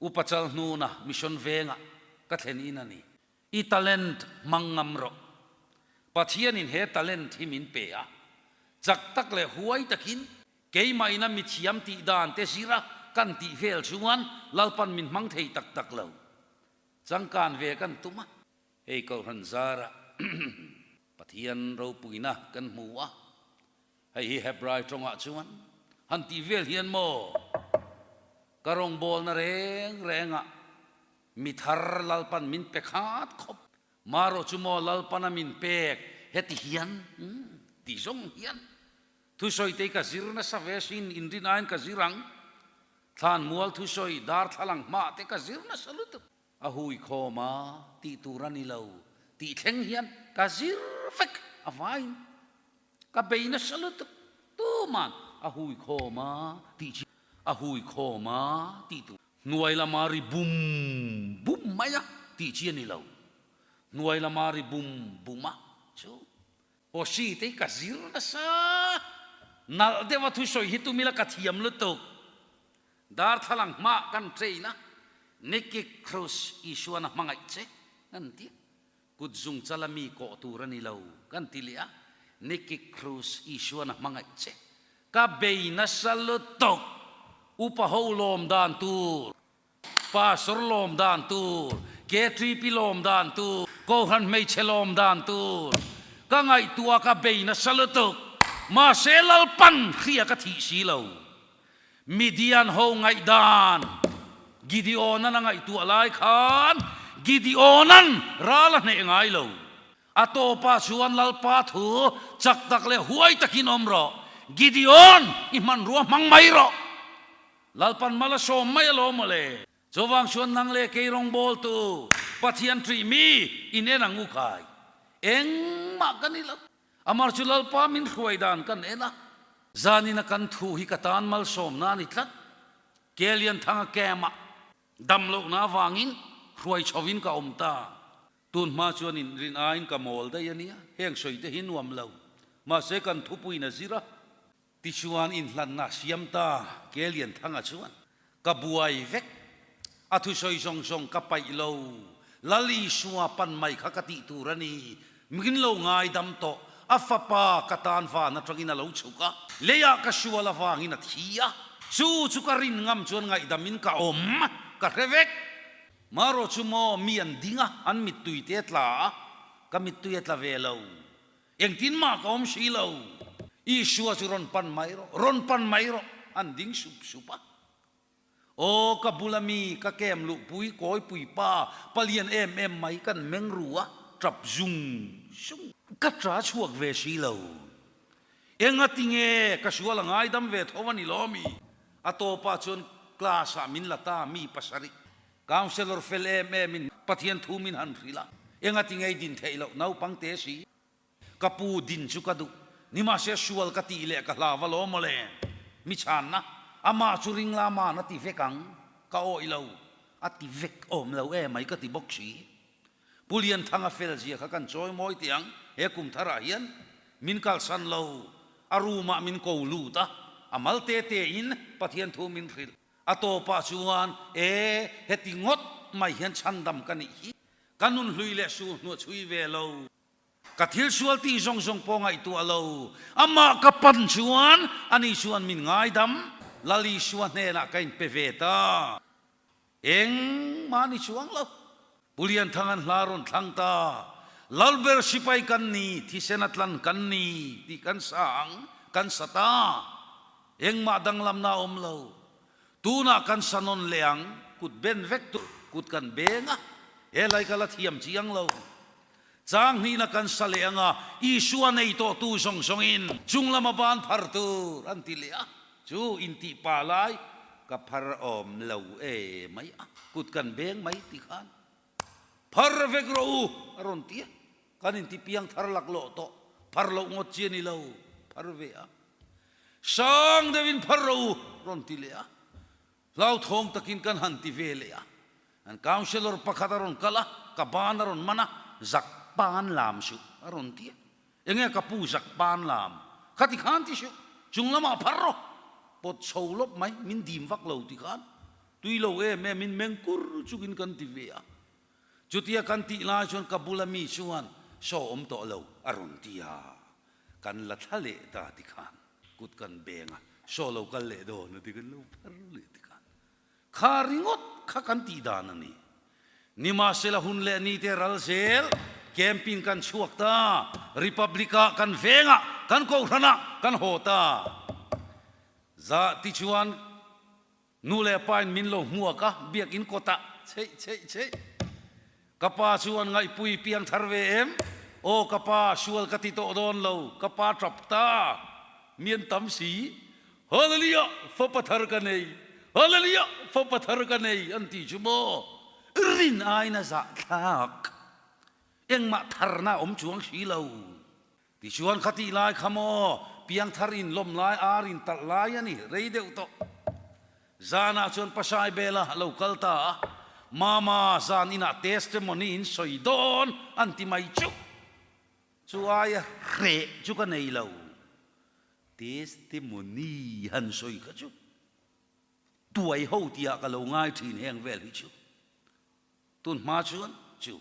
Upa Chalhnuna Mission vengah ka thlen in a ni. I talent hmang ngam rawh. Pathianin he talent hi min pe a, chak tak leh huai takin keimah ina mithiam tih dan te zira kan tih vel chuan Lalpan min hmang thei tak tak lo. Changkan ve kan tum a. Hei Kohhran zara Pathian ropuina kan hmu a, hei hi Hebrai tawngah chuan han tih vel hian maw ka rawngbawlna reng rengah Mi thar Lalpan min pe khat khawp. Marawh chu maw Lalpana min pek heti hian ti zawng hian thusawi te hi ka zir nasa ve sin inrin aiin ka zir ang. Thlan mual thusawi darthlalang hmah te ka zir nasa lutuk. A hui khawm a tih tur a ni lo tih thleng hian ka zir vek a vaiin ka bei nasa lutuk. Tuman a hui khawm a tih chi a hui khawm a tih tur. Hnuai lama ri bum bum mai a tih chi a ni lo. Hnuai lama ri bum bum a chu Posi te hi ka zir nasa. Nalh deuha thusawi hi tumila ka thiam lutuk. Darthlalang hmah kan train a, Nicky Cruz Isuan a hmangaih che kan ti a. Kut zung chala mi kawh tur a ni lo kan ti leh a, Nicky Cruz Isuan a hmangaih che. Ka bei nasa lutuk, upa ho lawm dan tur, pastor lawm dan tur, KTP lawm dan tur, Kohhran hmeichhe lawm dan tur, ka ngaihtuah ka bei nasa lutuk, mahse Lalpan hria ka thih si lo. Midian ho ngaihdan Gideonan a ngaihtuah lai khan Gideonan ral a hneh ngai lo. A tawpah chuan Lalpa thu chak tak leh huai takin awm rawh. Gideon, i hmanrua hmang mai rawh. Lalpan mal a sawm mai alawm mawle. Chuvang chuan nang leh kei rawngbawltu Pathian ṭih mi in en ang u khai. Engmah ka ni lo. Amar chu Lalpa min hruai dan kan en a. Zanina kan thu hi ka tan malsawmna a ni tlat. Kelianthanga camp-ah damlohna avangin hruai chhovin ka awm ta. Tun hma chuan in rin aiin ka mawl daih a nia, heng sawi te hi nuam lo. Mahse kan thupuiin a zir a. Tichuan inhlanna a siam ta, Kelianthanga chuan, Ka buai vek, a thusawi zawng zawng ka paih lo, Lal Isua pan mai kha ka tih tur a ni, min lo ngaidam tawh, a fapa ka tan van atangin a lo chhuk a, leiah ka sual avangin a thi a, chu chu ka rin ngam chuan ngaihdamin ka awm, ka hre vek. Marawh chu maw mi an ding a, an mittui te a tla a, ka mittui a tla ve lo. Engtin mah ka awm si lo. Isua chu rawn pan mai rawh, rawn pan mai rawh, an ding sup sup a. Aw, ka bula mi, ka kem luhpui, kawipui pa, palian em em mai kan meng ru a, tap zung zung. Ka ta chhuak ve si lo. Engati nge ka sual a ngaidam ve tho a ni lo mi? A tawpah chuan class ah min la ta mi pasarih. Councellor fel em em in Pathian thu min han hrilh a, engati ngei din theih loh naupang te si. Ka pu din chu ka duh, nimahse sual ka tih leh ka hlau alawm mawle. Mi chhanna, amah chu ring la man a ti vek ang, ka awih lo, a ti vek awm lo emai ka ti bawk si. Pu Lianthanga fel zia kha kan chawi mawi teh ang, he kum tharah hian min kalsan lo, a room ah min ko lut a, a mal te te in Pathian thu min hrilh. A tawpah chuan, E, heti ngawt mai hian chhandam ka nih hi, ka nun hlui leh sul hnuah chhui ve lo, ka thil sual tih zawng zawng pawh ngaihtuah lo, amah ka pan chuan ani chuan min ngaidam, Lal Isua hnenah ka inpe ve ta. Engmah ni chuang lo. Pu Lianthanga'n hla rawn thlang ta, Lalber sipai kan ni, thisen a tlan kan ni tih kan sa ang, kan sa ta. Engmah danglamna a awm lo. Tunah kan sa nawn leh ang, kut ben vek tur, kut kan beng a, he lai ka la thiam chiang lo. Chang hnihna kan sa leh ang a, Isua nei tawhtu zawng zawngin chunglama ban phar tur an ti leh a. Chu intih pa lai ka phar awm lo e mai a, kut kan beng mai ti khan phar vek rawh u a rawn ti a, kan inti piang thar laklawh tawh, phar loh ngawt chi a ni lo, phar ve a, sang deuhin phar rawh u rawn ti leh a, hlauthawng takin kan han ti ve leh a, an councillor pakhat a rawn kal a, ka ban a rawn man a, zak pan lam suh a rawn ti a. Enge ka pu zak pan lam kha ti khan ti suh, chung lamah phar rawh, pawt chho lawp mai, min dim vak lo ti khan tui lo em em in meng kur chungin kan ti ve a. Chutia kan tih lai chuan ka bula mi chuan saw awm tawh lo a rawn ti a, kan la thla leh ta ti khan kut kan beng a, saw lo kal leh dawn a ti kan lo phar leh ti khan Kha ringawt kha kan tih dan a ni. Nimahsela hun leh ni te ral zel camping kan chhuak ta, Republic-ah kan vengah, kan kohhranah kan haw ta. Za tichuan nu leh pa in min lo hmuak a, biakinn kawtah cheih cheih cheih. Ka pa chu an ngaihpui piang thar ve em? Aw ka pa, sual ka ti tawh dawn lo, ka pa tap ta. Mi an tam si. Hallelujah, fapa thar ka nei, Hallelujah, fapa thar ka nei an ti chu maw? Rin aiin a zahthlak. Engmah tharna a awm chuang si lo. Tichuan khatih lai kha maw piangthar in lawm lai ar in talh lai a ni rei deuh tawh. Zanah chuan Pasai Bela a lo kal ta a, Mama zan inah testimony in sawi dawn an ti mai chu. Chu aia hreh chu ka nei lo. Testimony han sawi kha chu tuai ho tihah ka lo ngai thin heng vel hi chu. Tun hma chuan chu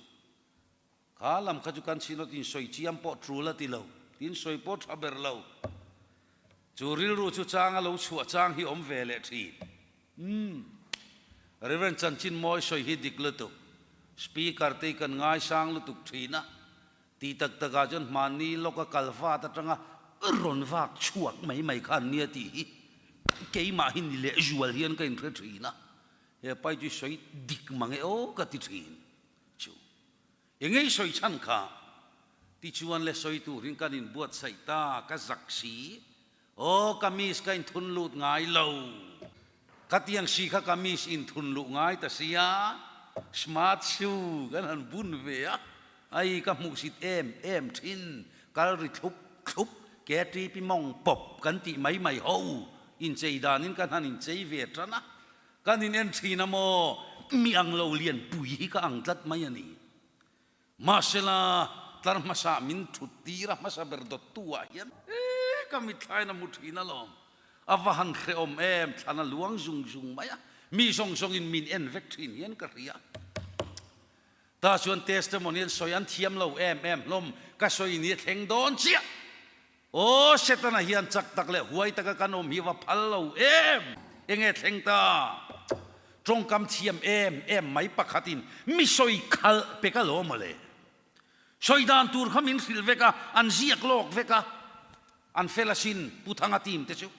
kha lam kha chu kan chhinawt in sawi chiam pawh tul a ti lo, tin sawi pawh tha ber lo. Chu rilru chu chang a lo chhuah chang hi awm ve leh thin. Umm. Reverend Chanchin Mawi sawi hi dik lutuk. Speaker te hi kan ngaisang lutuk thin a. Tih tak takah chuan hmanni lawka kal vat atanga rawn vak chhuak mai mai kha an nia tih hi keimah hi ni leh zual hian ka inhre thin a. He pai chu sawi dik mang e aw ka ti thin chu. Engei sawi chhan kha? Tichuan le sawi turin kan inbuatsaih ta, ka zak si. Aw, kamis ka inthun lut ngai lo. Khatiang si kha kamis inthun luh ngai ta sia, smart shoe kan han bun ve a, ai ka hmuhsit em em thin, kal ri thlup thlup, KTP mawng pawp kan tih mai mai ho, inchei danin kan han inchei ve tan a, kan in en thin a maw, mi ang lo lian pui hi ka ang tlat mai a ni. Mahsela, tlar hmasa min thut tir a hmasa ber dawttu ah hian e ka mitthlain a mu thin alawm. A va han hrehawm em, thlan a luang zung zung mai a, mi zawng zawngin min en vek thin hian ka hria. Tah chuan testimony an sawi an thiam lo em em hlawm, ka sawi ni a thleng dawn chiah. Aw, Setana hian chak tak leh huai taka kan awm hi va phal lo em! Enge thleng ta? Tawngkam thiam em em mai pakhatin mi sawi khalh pe ka lo mawle. Sawi dan tur kha min hrilh vek a, an ziak lawk vek a, an fel asin Pu Thanga team te chu.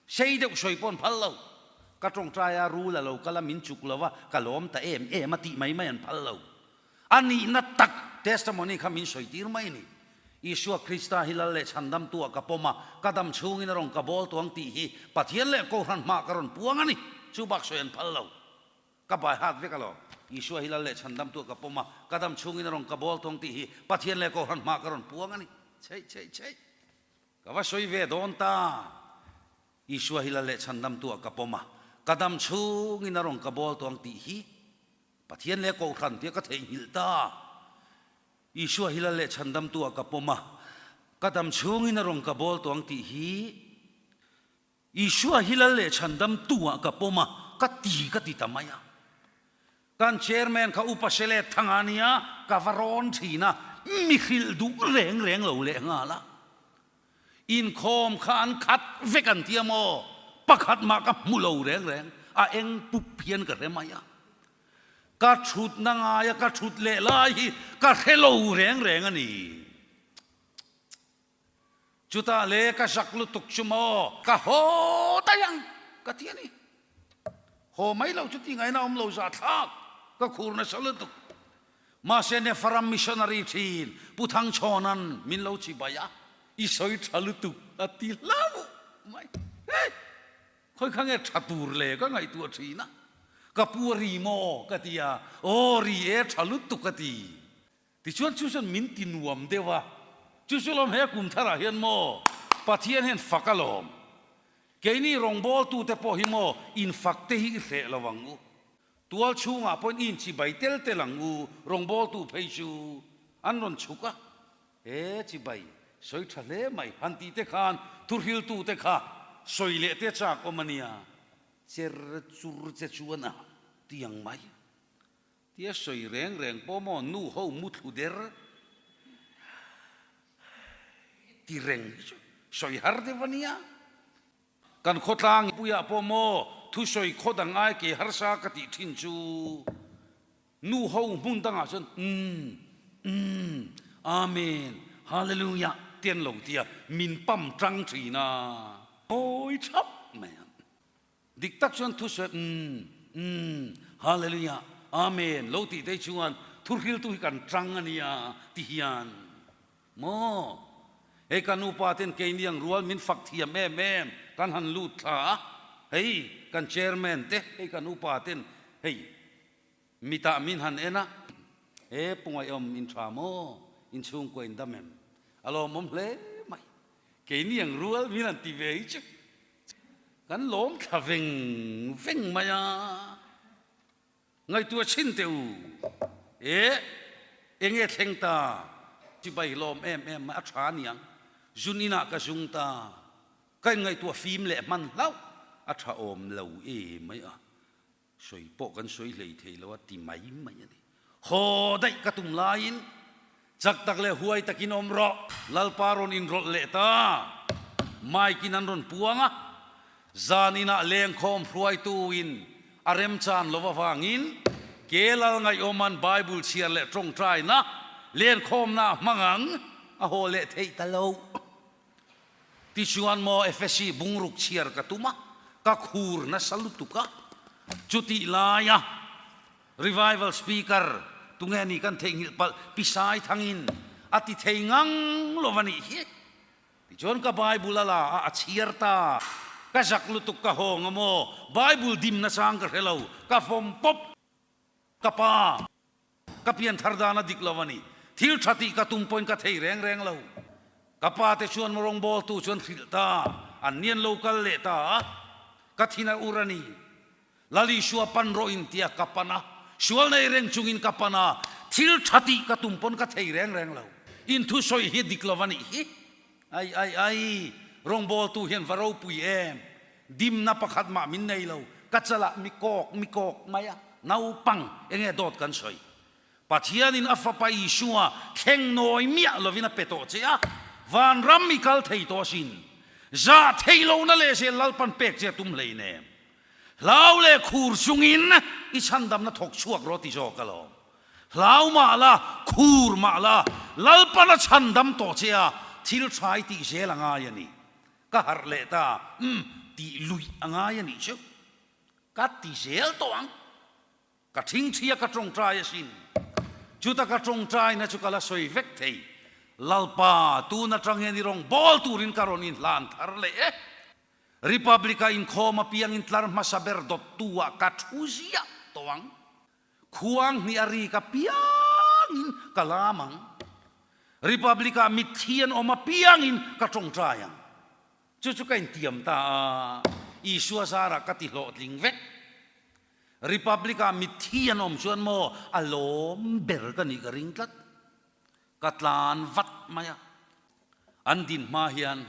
Sei deuh sawi pawh an phal lo. Ka tawngtai a, rul a lo kal a, min chuk lo a, ka lawm ta em em a tih mai mai an phal lo. A nihna tak testimony kha min sawi tir mai a ni. Isua Krista hi Lal leh Chhandamtu ah ka pawm a, ka dam chhungin a rawn ka bawl tuang tih hi Pathian leh Kohhran hmaah ka rawn puang a ni. Chu bak sawi an phal lo. Ka bai hat vek alawm. Isua hi Lal leh Chhandamtu ah ka pawm a, ka dam chhungin a rawn ka bawl tuang tih hi Pathian leh Kohhran hmaah ka rawn puang a ni. Chheih chheih chheih. Ka va sawi ve dawn ta. Isua hi Lal leh Chhandamtu ah ka pawm a, ka dam chhungin a rawn ka bawl tuang tih hi Pathian leh Kohhran tia ka theihnghilh ta. Isua hi Lal leh Chhandamtu ah ka pawm a, ka dam chhungin a rawn ka bawl tawh ang tih hi Isua hi Lal leh Chhandamtu ah ka pawm a, ka ti ka ti ta mai a. Kan Chairman kha Upa Selet Thanga nia ka va rawn thin a, mi hrilh duh reng reng lo leh nghal a. Inkhawm kha an khat vek an tia maw? Pakhat mah ka hmu lo reng reng, a eng pup hian ka hre mai a. Ka thutna ngaia ka thut leh lai hi ka hre lo reng reng a ni. Chutah le ka zak lutuk chu maw? Ka haw daih ang ka ti a ni. Haw mai lo chu tingaina awm lo zahthlak ka khur nasa lutuk. Mahse Nepharam missionary thin Pu Thangchhawna'n min lo chibai a, i sawi tha lutuk a ti hlauh mai. Hei! Khawi kha nge tha tur le ka ngaihtuah thin a, ka pu a ri maw ka ti a, aw ri e tha lutuk a ti. Tichuan chu chuan min ti nuam deuh a, chu chu lawm he kum tharah hian maw Pathian hian fak a lawm. Keini rawngbawltute pawh hi maw infak te hi i hreh lo ang u. Tual chhungah pawhin i inchibai tel tel ang u, rawngbawltu phei chu an rawn chhuk a, He chibai sawi tha hle mai han tih te khan thuhriltute kha sawi leh te chak awm a nia, cher chur che chuan a ti ang mai. Tia sawi reng reng pawh maw nu ho muthlu der ti reng hi chu sawi har deuh a nia. Kan khawtlang puiah pawh maw thusawi khaw dang ai ke harsa ka tih thin chu nu ho hmun dangah chuan umm umm Amen Hallelujah te an lo ti a, min pam tang thin a, ngawi thap mai a. Dik tak chuan thusawi umm umm Hallelujah Amen lo tih te chuan thuhriltu hi kan tang a nia ti hian Maw? Hei ka nupa ten keini ang rual min fak thiam em em kan han lut thla a, hei kan chairman te hei ka nupa ten hei mitah min han en a, he Pungaihawm in tha maw? In chhungkua in dam em? A lawmawm hle mai. Keini ang rual min han ti ve hi chu kan lawm thla veng veng mai a. Ngaihtuah chhin teh u. E, enge thleng ta? Chibai lawm em em mai, a tha aniang. Zun inah ka zung ta. Ka inngaihtuah fim leh hman hlauh, a tha awm lo e mai a. Sawi pawh kan sawi hlei thei lo a ti mai mai a ni. Haw daih ka tum laiin Chak tak leh huai takin awm rawh. Lalpa rawn inrawlh leh ta. Mike in an rawn puang a, zan inah lengkhawm hruaituin a remchan lo avangin ke lal ngaihawman Bible chhiar leh tawngtaina lenkhawmna a hmang ang a haw leh theih ta lo. Tichuan maw Efesi bungruk chhiar ka tum a, ka khur nasa lutuk a, chutih laia Revival Speaker, tunge ni kan theihnghilh palh Pi Sai Thangin A ti thei ngang lo va nih hi. Tichuan ka Bible a la a, a chhiar ta. Ka zak lutuk ka hawng a maw? Bible dimna chang ka hre lo, ka vawm pawp. Ka pa, ka pian thar dan a dik lo a ni. Thil tha tih ka tum pawhin ka thei reng reng lo. Ka pa te chuan rawngbawltu chuan hrilh ta, an ni an lo kal leh ta a, ka thin a ur a ni. Lal Isua pan rawh in tia ka pan a, sual nei reng chungin ka pan a, thil tha tih ka tum pawn ka thei reng reng lo. In thusawi hi dik lo a nih hi. Ai ai ai, rawngbawltu hian va ropui em? Dimna pakhat mah min nei lo, ka chalah mi kawk mi kawk mai a, naupang enge dawt kan sawi. Pathianin a Fapa Isua thleng nawi miah lovin a pe tawh che a, vanram i kal thei tawh asin. Zah theih lohna leh zel Lalpan pek che a tum hleinem. Hlau leh khur chungin i chhandamna thawk chhuak rawh ti zawk alawm. Hlau mah la, khur mah la, Lalpan a chhandam tawh che a, thil tha i tih zel a ngai a ni. Ka harh leh ta, umm, tih luih a ngai a nih chu. Ka ti zel tawh ang. Ka thingthia ka tawngtai asin. Chuta ka tawngtaina chu ka la sawi vek thei. Lalpa, tun atang hian i rawn bawl turin ka rawn inhlan thar leh e. Republic-a inkhawm apiangin tlar hmasa ber dawttu ah ka thu ziah tawh ang. Khuang hnih a rik apiangin ka lam ang. Republic-ah mitthi an awm apiangin ka tawngtai ang. Chu chu ka intiam ta a, Isua zarah ka ti hlawhtling vek. Republic-ah mitthi an awm chuan maw a lawm ber ka nih ka ring tlat. Ka tlan vat mai a, an din hma hian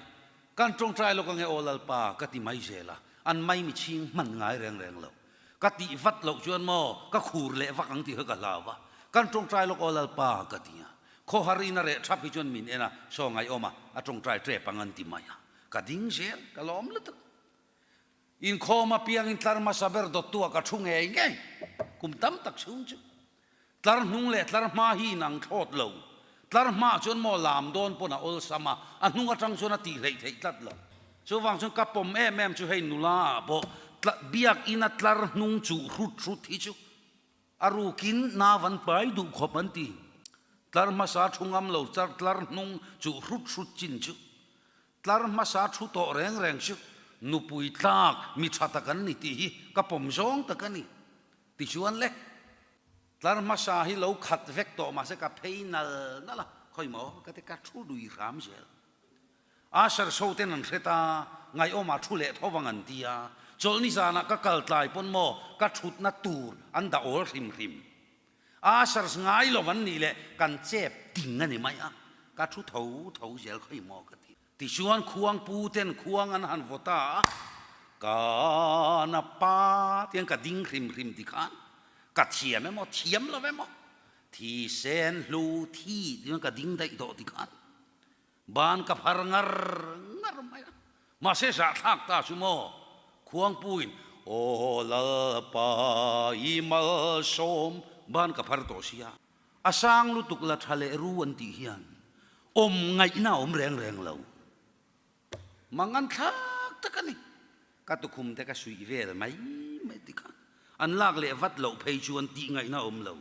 kan tawngtai lawk ange aw Lalpa ka ti mai zel a, an mai mi chhing hman ngai reng reng lo. Ka tih vat loh chuan maw ka khur leh vak ang tih kha ka hlau a, kan tawngtai lawk aw Lalpa ka ti a, khawhar in a reh thap hi chuan min en a, saw ngaihawm a, a tawngtai tep ang an ti mai a, ka ding zel, ka lawm lutuk. Inkhawm apiangin tlar hmasa ber dawttuah ka thu ngei ngei, kum tam tak chhung chu. Tlar hnung leh tlar hma hi inang thlawt lo. Tlar hmaah chuan maw lam dawn pawn a awlsam a, a hnung atang chuan a tih hleih theih tlat lo. Chuvang chuan ka pawm em em chu hei nula ah pawh biakina tlar hnung chuh hrut hrut hi chu a rukin nau an pai duh khawp an ti. Tlar hmasa thu ngam lo tlar hnung chuh hrut hrut chin chu Tlar hmasa thu tawh reng reng chu nupui tlak mi tha tak an ni tih hi ka pawm zawng tak a ni. Tichuan le, tlar hmasa hi lo khat vek tawh mahse ka phei nal nal a, khawi maw ka ti ka thu lui hram zel. Asher show ten an hre ta, ngaihawmah thu leh tho vang an ti a, chawlhni zanah ka kal tlai pawn maw ka thutna tur an dah awl hrim hrim. Ushers ngai lo an nih leh kan chep ting a ni mai a, ka thu tho tho zel khawi maw ka ti. Tichuan khuang pu ten khuang an han vaw ta a, ka na pa tiang ka ding hrim hrim ti khan ka thiam emaw thiam lo emaw thi sen hlu thi tichuan ka ding daih tawh ti khan Ban ka phar ngar ngar mai a, mahse zahthlak ta chu maw? Khuangpuiin, Aw Lalpa i malsawm, ban ka phar tawh sia. A sang lutuk la tha leh ru an tih hian awm ngaihna a awm reng reng lo. Mang an thlak tak a ni. Ka tukhum te ka suih vel mai mai tikhan an lak leh vat loh phei chuan tih ngaihna a awm lo.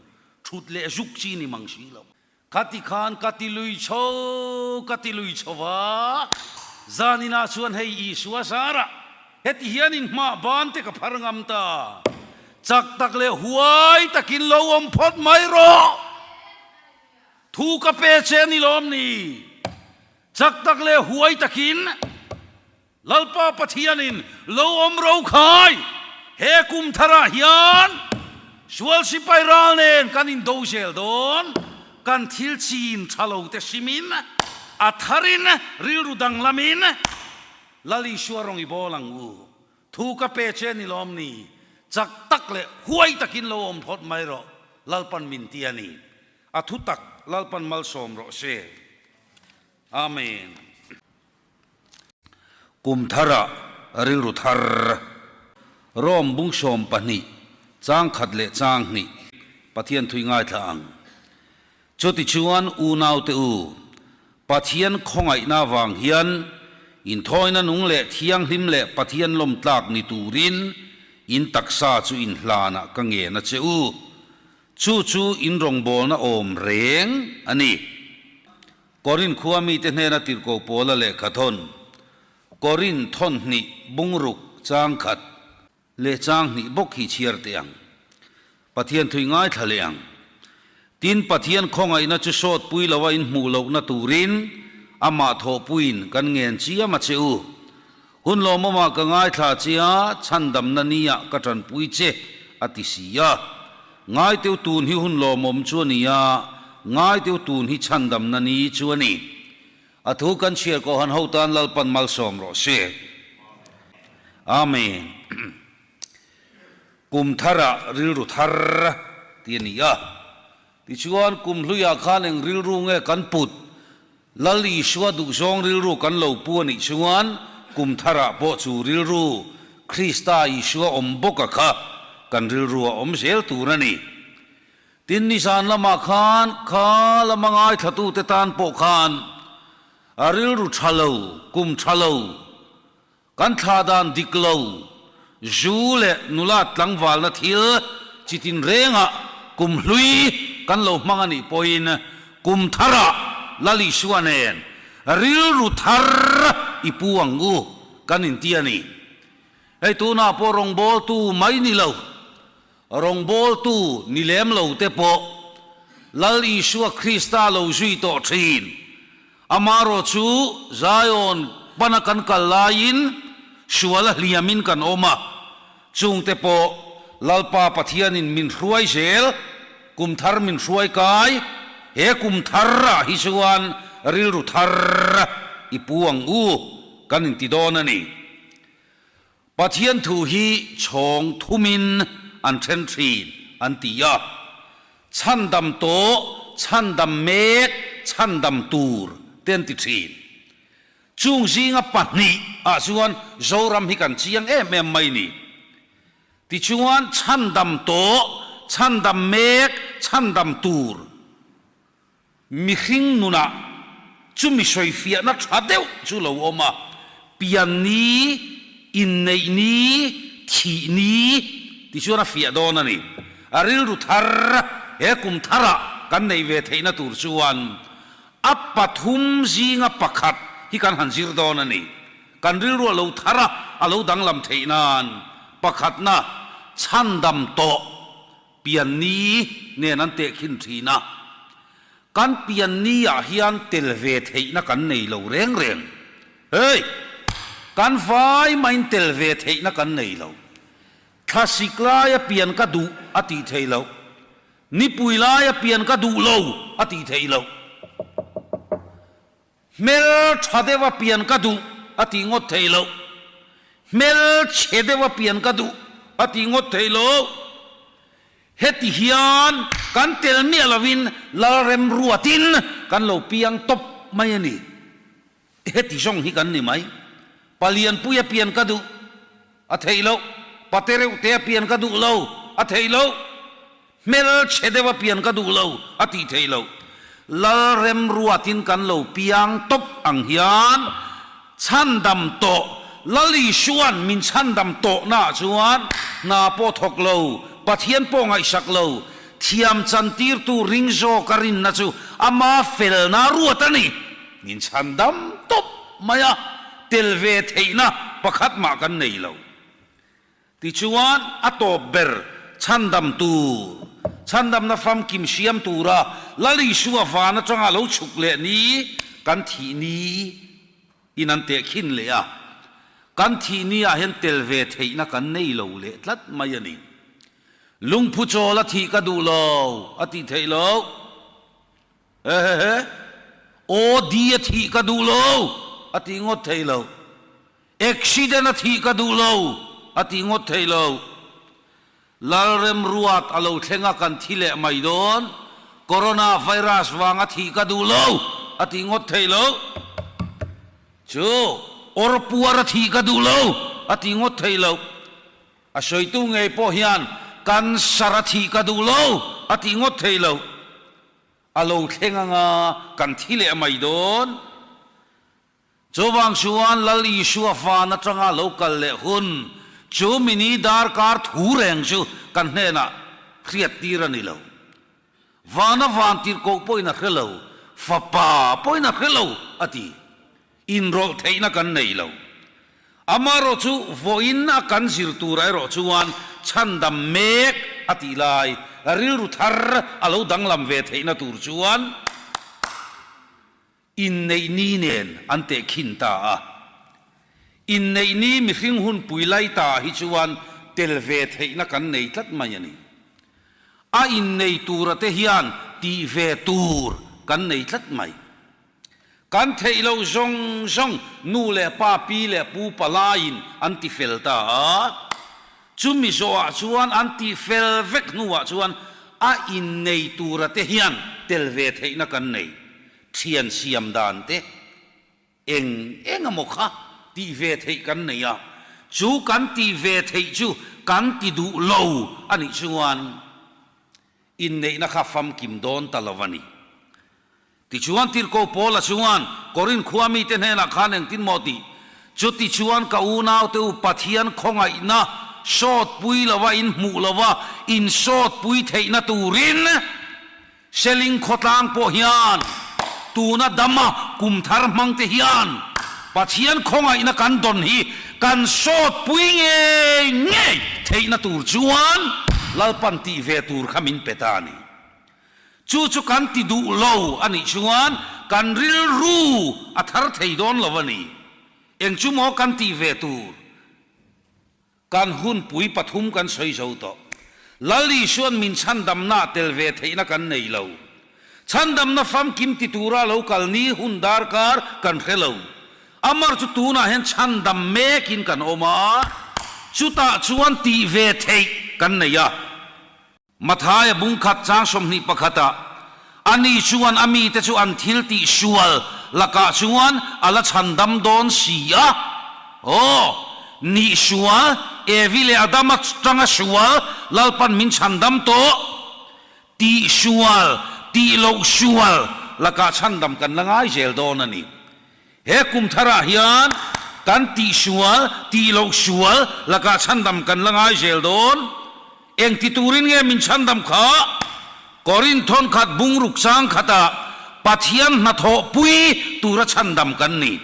Thut leh zuk chi ni mang si lo. Ka ti khan ka ti lui chho, ka ti lui chho va, zaninah chuan hei Isua zarah heti hian in hmah ban te ka phar ngam ta. Chak tak leh huai takin lo awm phawt mai rawh. Thu ka pe che a ni lawm ni? Chak tak leh huai takin. Lalpa Pathianin lo awm ro khai, he kum tharah hian sual sipai ral nen kan indo zel dawn, kan thil chin tha lo te hrimin, a tharin rilru danglamin Lal Isua rawng i bawl ang u. Thu ka pe che ni lawm ni, chak tak leh huai takin lo awm phawt mai rawh, Lalpan min ti a ni. A thu tak Lalpan malsawm rawh se. Amen. Kum tharah rilru thar. Rome bung 12, chang khat leh chang hnih Pathian thui ngaithla ang. Chutichuan unaute u, Pathian khawngaihna vang hian inthawina nung leh thianghlim leh Pathian lawmtlak ni turin in taksa chu inhlanah ka ngen a che u. Chu chu in rawngbawlna awm reng a ni. Korin khua mite hnena tirhkoh Paula lehkha thawn, Korin thawn hnih bungruk chang khat leh chang hnih bawk hi chhiar teh ang. Pathian thui ngaithla leh ang. Tin, Pathian khawngaihna chu sawtpui loa inhmuh lohna turin amah thawhpuiin kan ngen chiam a che u. Hun lawmawmah ka ngaithla che a, chhandamna niah ka tanpui che, a ti si a. Ngaiteu tun hi hun lawmawm chu a ni a, ngaiteu tun hi chhandamna ni chu a ni. A thu kan chhiar kawhhan ho tan Lalpan malsawm rawh se. Amen. Kum tharah rilru thar ti a ni a. Tichuan, kum hluiah khan eng rilru nge kan put? Lal Isua duhzawng rilru kan lo pu a nih chuan kum tharah pawh chu rilru Krista Isua awm bawk a kha kan rilru a awm zel tur a ni. Tin, nizan lamah khan kha lama ngaithlatute tan pawh khan a rilru tha lo, kum tha lo, Kan thla dan dik lo, zu leh nula tlangvalna thil chi tinrengah kum hlui kan lo hmang a nih pawhin kum tharah Lal Isua nen rilru thar i pu ang u kan inti a ni. Hei tunah pawh rawngbawltu mai ni lo, rawngbawltu ni lem lo te pawh Lal Isua Krista lo zui tawh thin. Amarawh chu Zion pana kan kal laiin sual a hliamin kan awm a, chungte pawh Lalpa Pathianin min hruai zel, kum thar min hruai kai, he kum tharah hi chuan rilru thar i pu ang u kan inti dawn a ni. Pathian thu hi chhawng thumin an then thin an ti a, chhandam tawh, chhandam mek, chhandam tur te an ti thin. Chung zinga pahnih ah chuan Zoram hi kan chiang em em mai ni. Tichuan chhandam tawh, chhandam mek, chhandam tur. Mihring nunah chumi sawifiahna tha deuh chu lo awm a, pian ni, inneih ni, thih ni ti chuan a fiah dawn a ni. A rilru thar he kum tharah kan neih ve theihna tur chuan a pathum zinga pakhat hi kan han zir dawn a ni. Kan rilru a lo thar a, a lo danglam theih nan pakhatna chhandam tawh Pianni nen an tehkhin thin a, kan pianni ah hian tel ve theihna kan nei lo reng reng. Hey! Kan vai maiin tel ve theihna kan nei lo. Thlasik laia pian ka duh a tih theih loh. Nipui laia pian ka duh lo a tih theih loh. Hmel tha deuha pian ka duh a tih ngawt theih loh. Hmel chhe deuha pian ka duh a tih ngawt theih loh. Heti hian kan tel miah lovin Lalremruatin kan lo piang tawp mai a ni. Heti zawng hi kan ni mai. Palianpuia pian ka duh a theih loh. Pate reuhtea pian ka duh lo a theih loh. Hmel chhe deuh a pian ka duh lo a tih theih loh. Lal remruatin kan lo piang tawp ang hian chhandam tawh Lal Isua'n min chhandam tawhnaah chuan hna pawh thawk lo, Pathian pawh ngaihsak lo, thiam chantirtu ring zawk a rinna chu ama felna ruat a ni. Min chhandam tawp mai a, tel ve theihna pakhat mah kan nei lo. Tichuan, a tawp ber chhandam tur, chhandamna famkim siam tura Lal Isua van atanga lo chhuk leh ni kan thih ni in an tehkhin leh a, kan thih ni ah hian tel ve theihna kan nei lo leh tlat mai a ni. Lungphu chawl a thih ka duh lo a tih theih loh. Hehehe, OD a thih ka duh lo a tih ngawt theih loh. Accident a thih ka duh lo a tih ngawt theih lo. Lalremruat a lo thleng a kan thi leh mai dawn. Corona virus vang a thih ka duh lo a tih ngawt theih lo. Chu awr puar a thih ka duh lo a tih ngawt theih lo. A sawitu ngei pawh hian cancer a thih ka duh lo a tih ngawt theih lo. A lo thleng anga kan thi leh mai dawn. Chuvang chuan Lal Isua van atanga lo kal leh hun chu mini darkar thu reng chu kan hnenah hriat tir a ni lo. Vana van tirhkoh pawhin a hre lo. Fapa pawhin a hre lo, a ti. Inrawlh theihna kan nei lo. Amaherawhchu vawiin a kan zir turah erawh chuan chhandam mek a tih lai rilru thar a lo danglam ve theihna tur chuan inneih ni nen an tehkhin ta a. Inneih ni mihring hunpui lai ta hi chuan tel ve theihna kan nei tlat mai a ni. A innei tura te hian tih ve tur kan nei tlat mai. Kan theih loh zawng zawng nu leh pa, pi leh pu palaiin an ti fel ta a. Chumi zawhah chuan an tih fel vek hnuah chuan a innei tura te hian tel ve theihna kan nei. Thian siam dan te eng eng emaw kha tih ve theih kan nei a. Chu kan tih ve theih chu kan ti duh lo a nih chuan inneihna kha famkim dawn ta lo a ni. Tichuan Tirhkoh Paula chuan Korinth khua mite hnenah khan engtin maw tih? Chutichuan ka unaute u Pathian khawngaihna sawtpui lova in hmuh lova in sawtpui theihna turin Seling khawtlang pawh hian tuna dama kum thar hmangte hian Pathian khawngaihna kan dawn hi kan sawtpui ngei ngei theihna tur chuan Lalpan tih ve tur kha min pe ta a ni. Chu chu kan ti duh lo a nih chuan kan rilru a thar thei dawn lo a ni. Eng chu maw kan tih ve tur? Kan hunpui pathum kan sawi zo tawh. Lal Isuan min chhandamna tel ve theihna kan nei lo. Chhandamna famkim ti tura lo kal ni hun darkar kan hre lo. Amar chu tunah hian chhandam mekin kan awm a, chutah chuan tih ve theih kan nei a. Mathaia bungkhat chang 21 ah, Ani chuan a mite chu an thil tih sual lakah chuan a la chhandam dawn si a. Aw, nih sual, Evi leh Adama tanga sual Lalpan min chhandam tawh. Tih sual, tih loh sual lakah chhandam kan la ngai zel dawn a ni. He kum tharah hian kan tih sual, tih loh sual lakah chhandam kan la ngai zel dawn. Eng ti turin nge min chhandam kha? Korinth thawnkhat bungruk chang khatah Pathian hnathawh pui tura chhandam kan ni.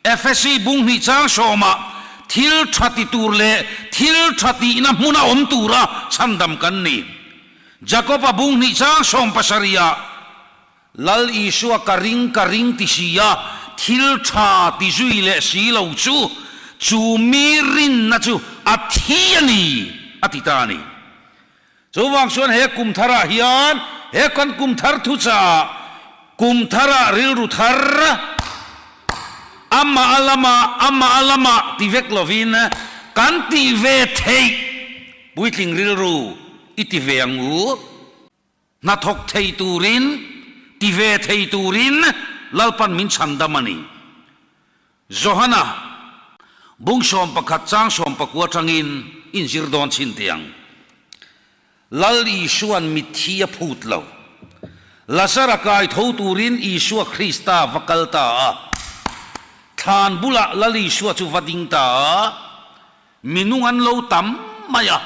Efesi bung hnih chang sawmah thil tha ti tur leh thil tha tihna hmuna awm tura chhandam kan ni. Jakob-a bung hnih chang 70ah Lal Isua ka ring ka ring ti si a, thil tha ti zui leh si lo chu, chu mi rinna chu a thi a ni, a ti ta a ni. Chuvang chuan he kum tharah hian, he kan kum thar thuchah, kum tharah rilru thar, amah a lamah, amah a lamah ti vek lovin kan tih ve theih puitling rilru i ti ve ang u. Hnathawk thei turin, ti ve thei turin Lalpan min chhandam a ni. Johana, bung 11 chang 19 atangin inzir dawn chhin teh ang. Lal Isua'n mitthi a phut lo. Lazara kai tho turin Isua Krista va kal ta a. Thlan bulah Lal Isua chu va ding ta a. Mi nung an lo tam mai a,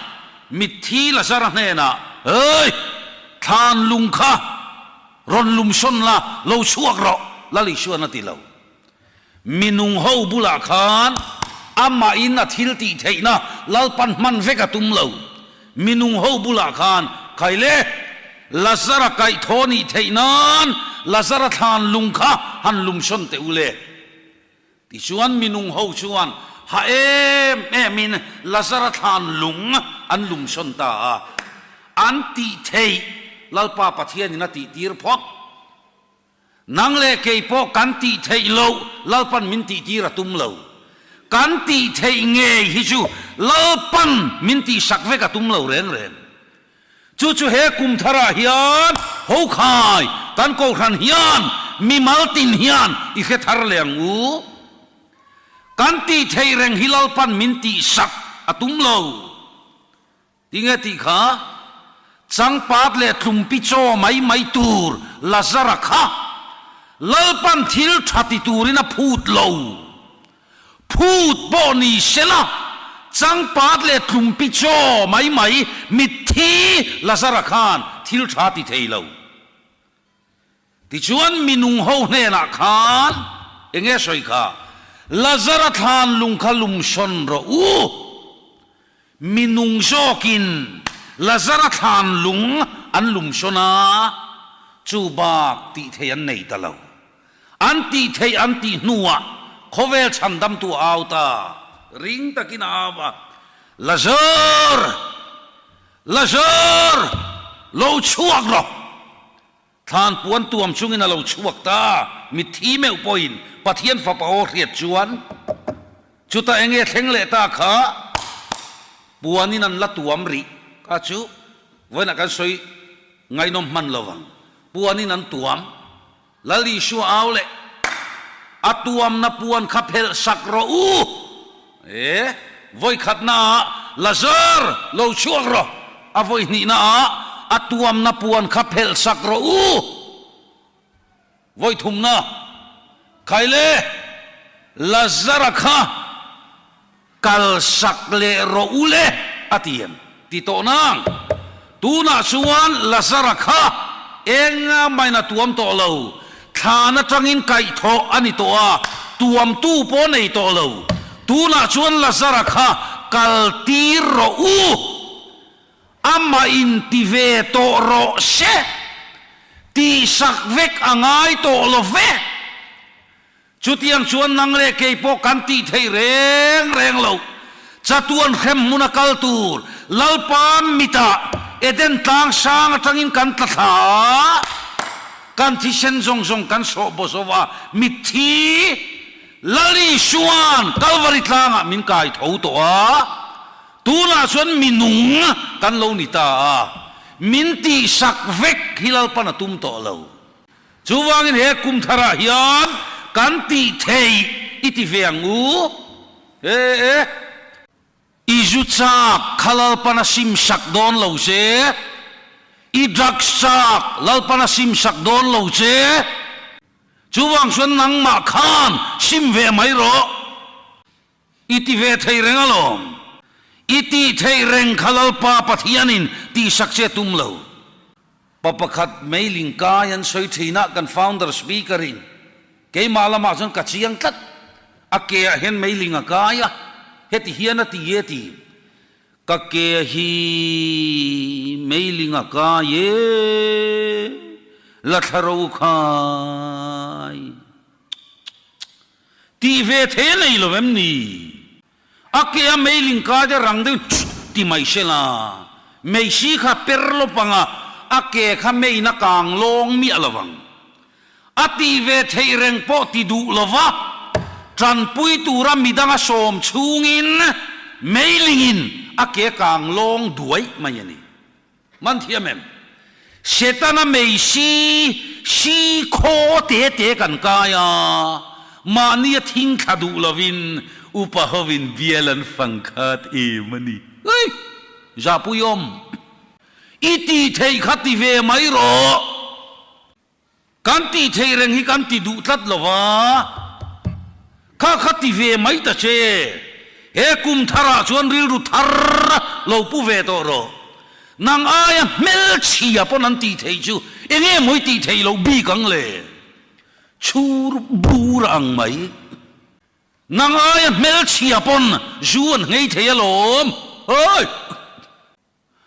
mitthi Lazara hnenah, Hey! Thlan lung kha rawn lum sawn la, lo chhuak rawh, Lal Isuan a ti lo. Mi nung ho bulah khan amahin a thil tih theihna Lalpan hman vek a tum lo. Mi nung ho bulah khan, Khaile, Lazara kaih thaw nih theih nan Lazara thlan lung kha han lum sawn teh u le. Tichuan minung ho chuan ha em emin Lazara thlan lung an lumsawn ta a, an tih theih Lalpa Pathianin a tihtir phawt. Nang leh kei pawh kan tih theih loh Lalpan min tihtir a tum lo. Kan tih theih ngei hi chu Lalpan min tihsak vek a tum lo reng reng. Chu chu he kum tharah hian Hokhai kan Kohhran hian mimal tin hian i hre thar leh ang u. Kan tih theih reng hi Lalpan min tihsak a tum lo. Tinge tih kha? Changpat leh tlumpi chaw mai mai tur Lazara kha Lalpan thil tha ti turin a phut lo. Phut pawh ni se la, changpat leh tlumpi chaw mai mai mitthi Lazara khan thil tha ti thei lo. Tichuan minung ho hnenah khan eng nge sawi kha? Lazara thlan lung kha lumsawn rawh u. Minung zawkin Lazara thlan lung an lumsawn a, chu bak tih theih an nei ta lo. An tih theih an tih hnuah khawvel chhandamtu a au ta, ring takin a au a, Lazar! Lazar! Lo chhuak rawh! Thlan puan tuam chungin a lo chhuak ta, mitthi meuh pawhin Pathian Fapa aw hriat chuan chutah enge thleng leh ta kha puanin an la tuam rih kha chu vawiinah kan sawi ngaihnawm hman lo vang. Puanin an tuam, Lal Isua au leh a tuamna puan kha phelh sak rawh u! E, vawi khatnaah Lazar lo chhuak rawh, a vawi hnihnaah a tuamna puan kha phelh sak rawh u. Vawi thumna, Khai le, Lazara kha kal sak leh rawh u le, a ti em? Ti tawh nang. Tunah chuan Lazara kha eng main a tuam tawh lo, thlan atangin kaihthawh a ni tawh a, tuamtu pawh nei tawh lo. Tunah chuan Lazara kha kal tir rawh u, amah inti ve tawh rawh se, tihsak vek a ngai tawh lo ve. Chutiang chuan nang leh kei pawh kan tih theih reng reng lo. Chatuan hrem hmun a kal tur Lalpa mitah Eden tlang sang atangin kan tla thla a, kan thisen zawng zawng kan sawh baw zo a, mitthi Lal Isua'n Kalvari tlangah min kai tho tawh a, tunah chuan mi nung kan lo ni ta a, min tihsak vek hi Lalpan a tum tawh lo. Chuvangin he kum tharah hian kan tih theih i ti ve ang u. E e. I zu chak kha Lalpan a sim sak dawn lo che. I drugs chak Lalpan a sim sak dawn lo che. Chuvang chuan nangmah khan sim ve mai rawh. I ti ve thei reng alawm. I tih theih reng kha Lalpa Pathianin tihsak che tum lo. Pa pakhat mailing kai an sawi thin a, kan founder speaker in keimah lamah chuan ka chiang tlat, a ke ah hian mailing a kai a, heti hian a ti e ti, ka ke hi mailing a kai e, la thla ro khai tih ve thei a nei lo em ni? A ke a meiling kai te rang deuhin chut ti mai se la, meisi kha per lawp ang a, a ke kha meiin a kang lawng miah lo vang. A tih ve theih reng pawh ti duh lo va, tanpui tura midang a sawm chhungin meilingin a ke kang lawng duai mai a ni. Man thiam em? Setana mei si, si khaw te te kan kai a, mahni a thing thla duh lovin upa hovin bial an fang khat em a ni. Ui! Zahpuiawm! I tih theih kha ti ve mai rawh! Kan tih theih reng hi kan ti duh tlat lo va, kha kha ti ve mai ta che. He kum tharah chuan rilru thar lo pu ve tawh rawh. Nang aia hmelchhia pawn an tih theih chu eng nge maw i tih theih loh bik ang le? Chhur bur ang mai. Nang aia hmelchhia pawn zu an nghei thei alawm. Hoi!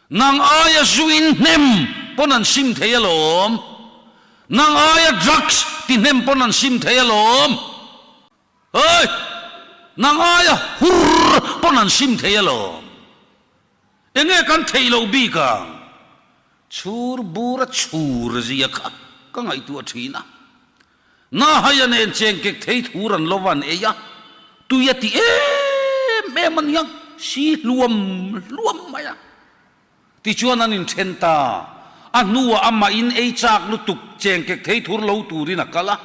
Nang aia zuin hnem pawn an sim thei alawm. Nang aia drugs ti hnem pawn an sim thei alawm. Hei! Nang aia hur pawn an sim thei alawm. Enge kan theih loh bik ang? Chhur bur a chhur zia kha ka ngaihtuah thin a. Nahaia nen chengkek thei thur an lo van ei a, tui a ti em em a nia, si hluam hluam mai a. Tichuan an inthen ta, a hnuah amahin ei chak lutuk chengkek thei thur lo turin a kal a,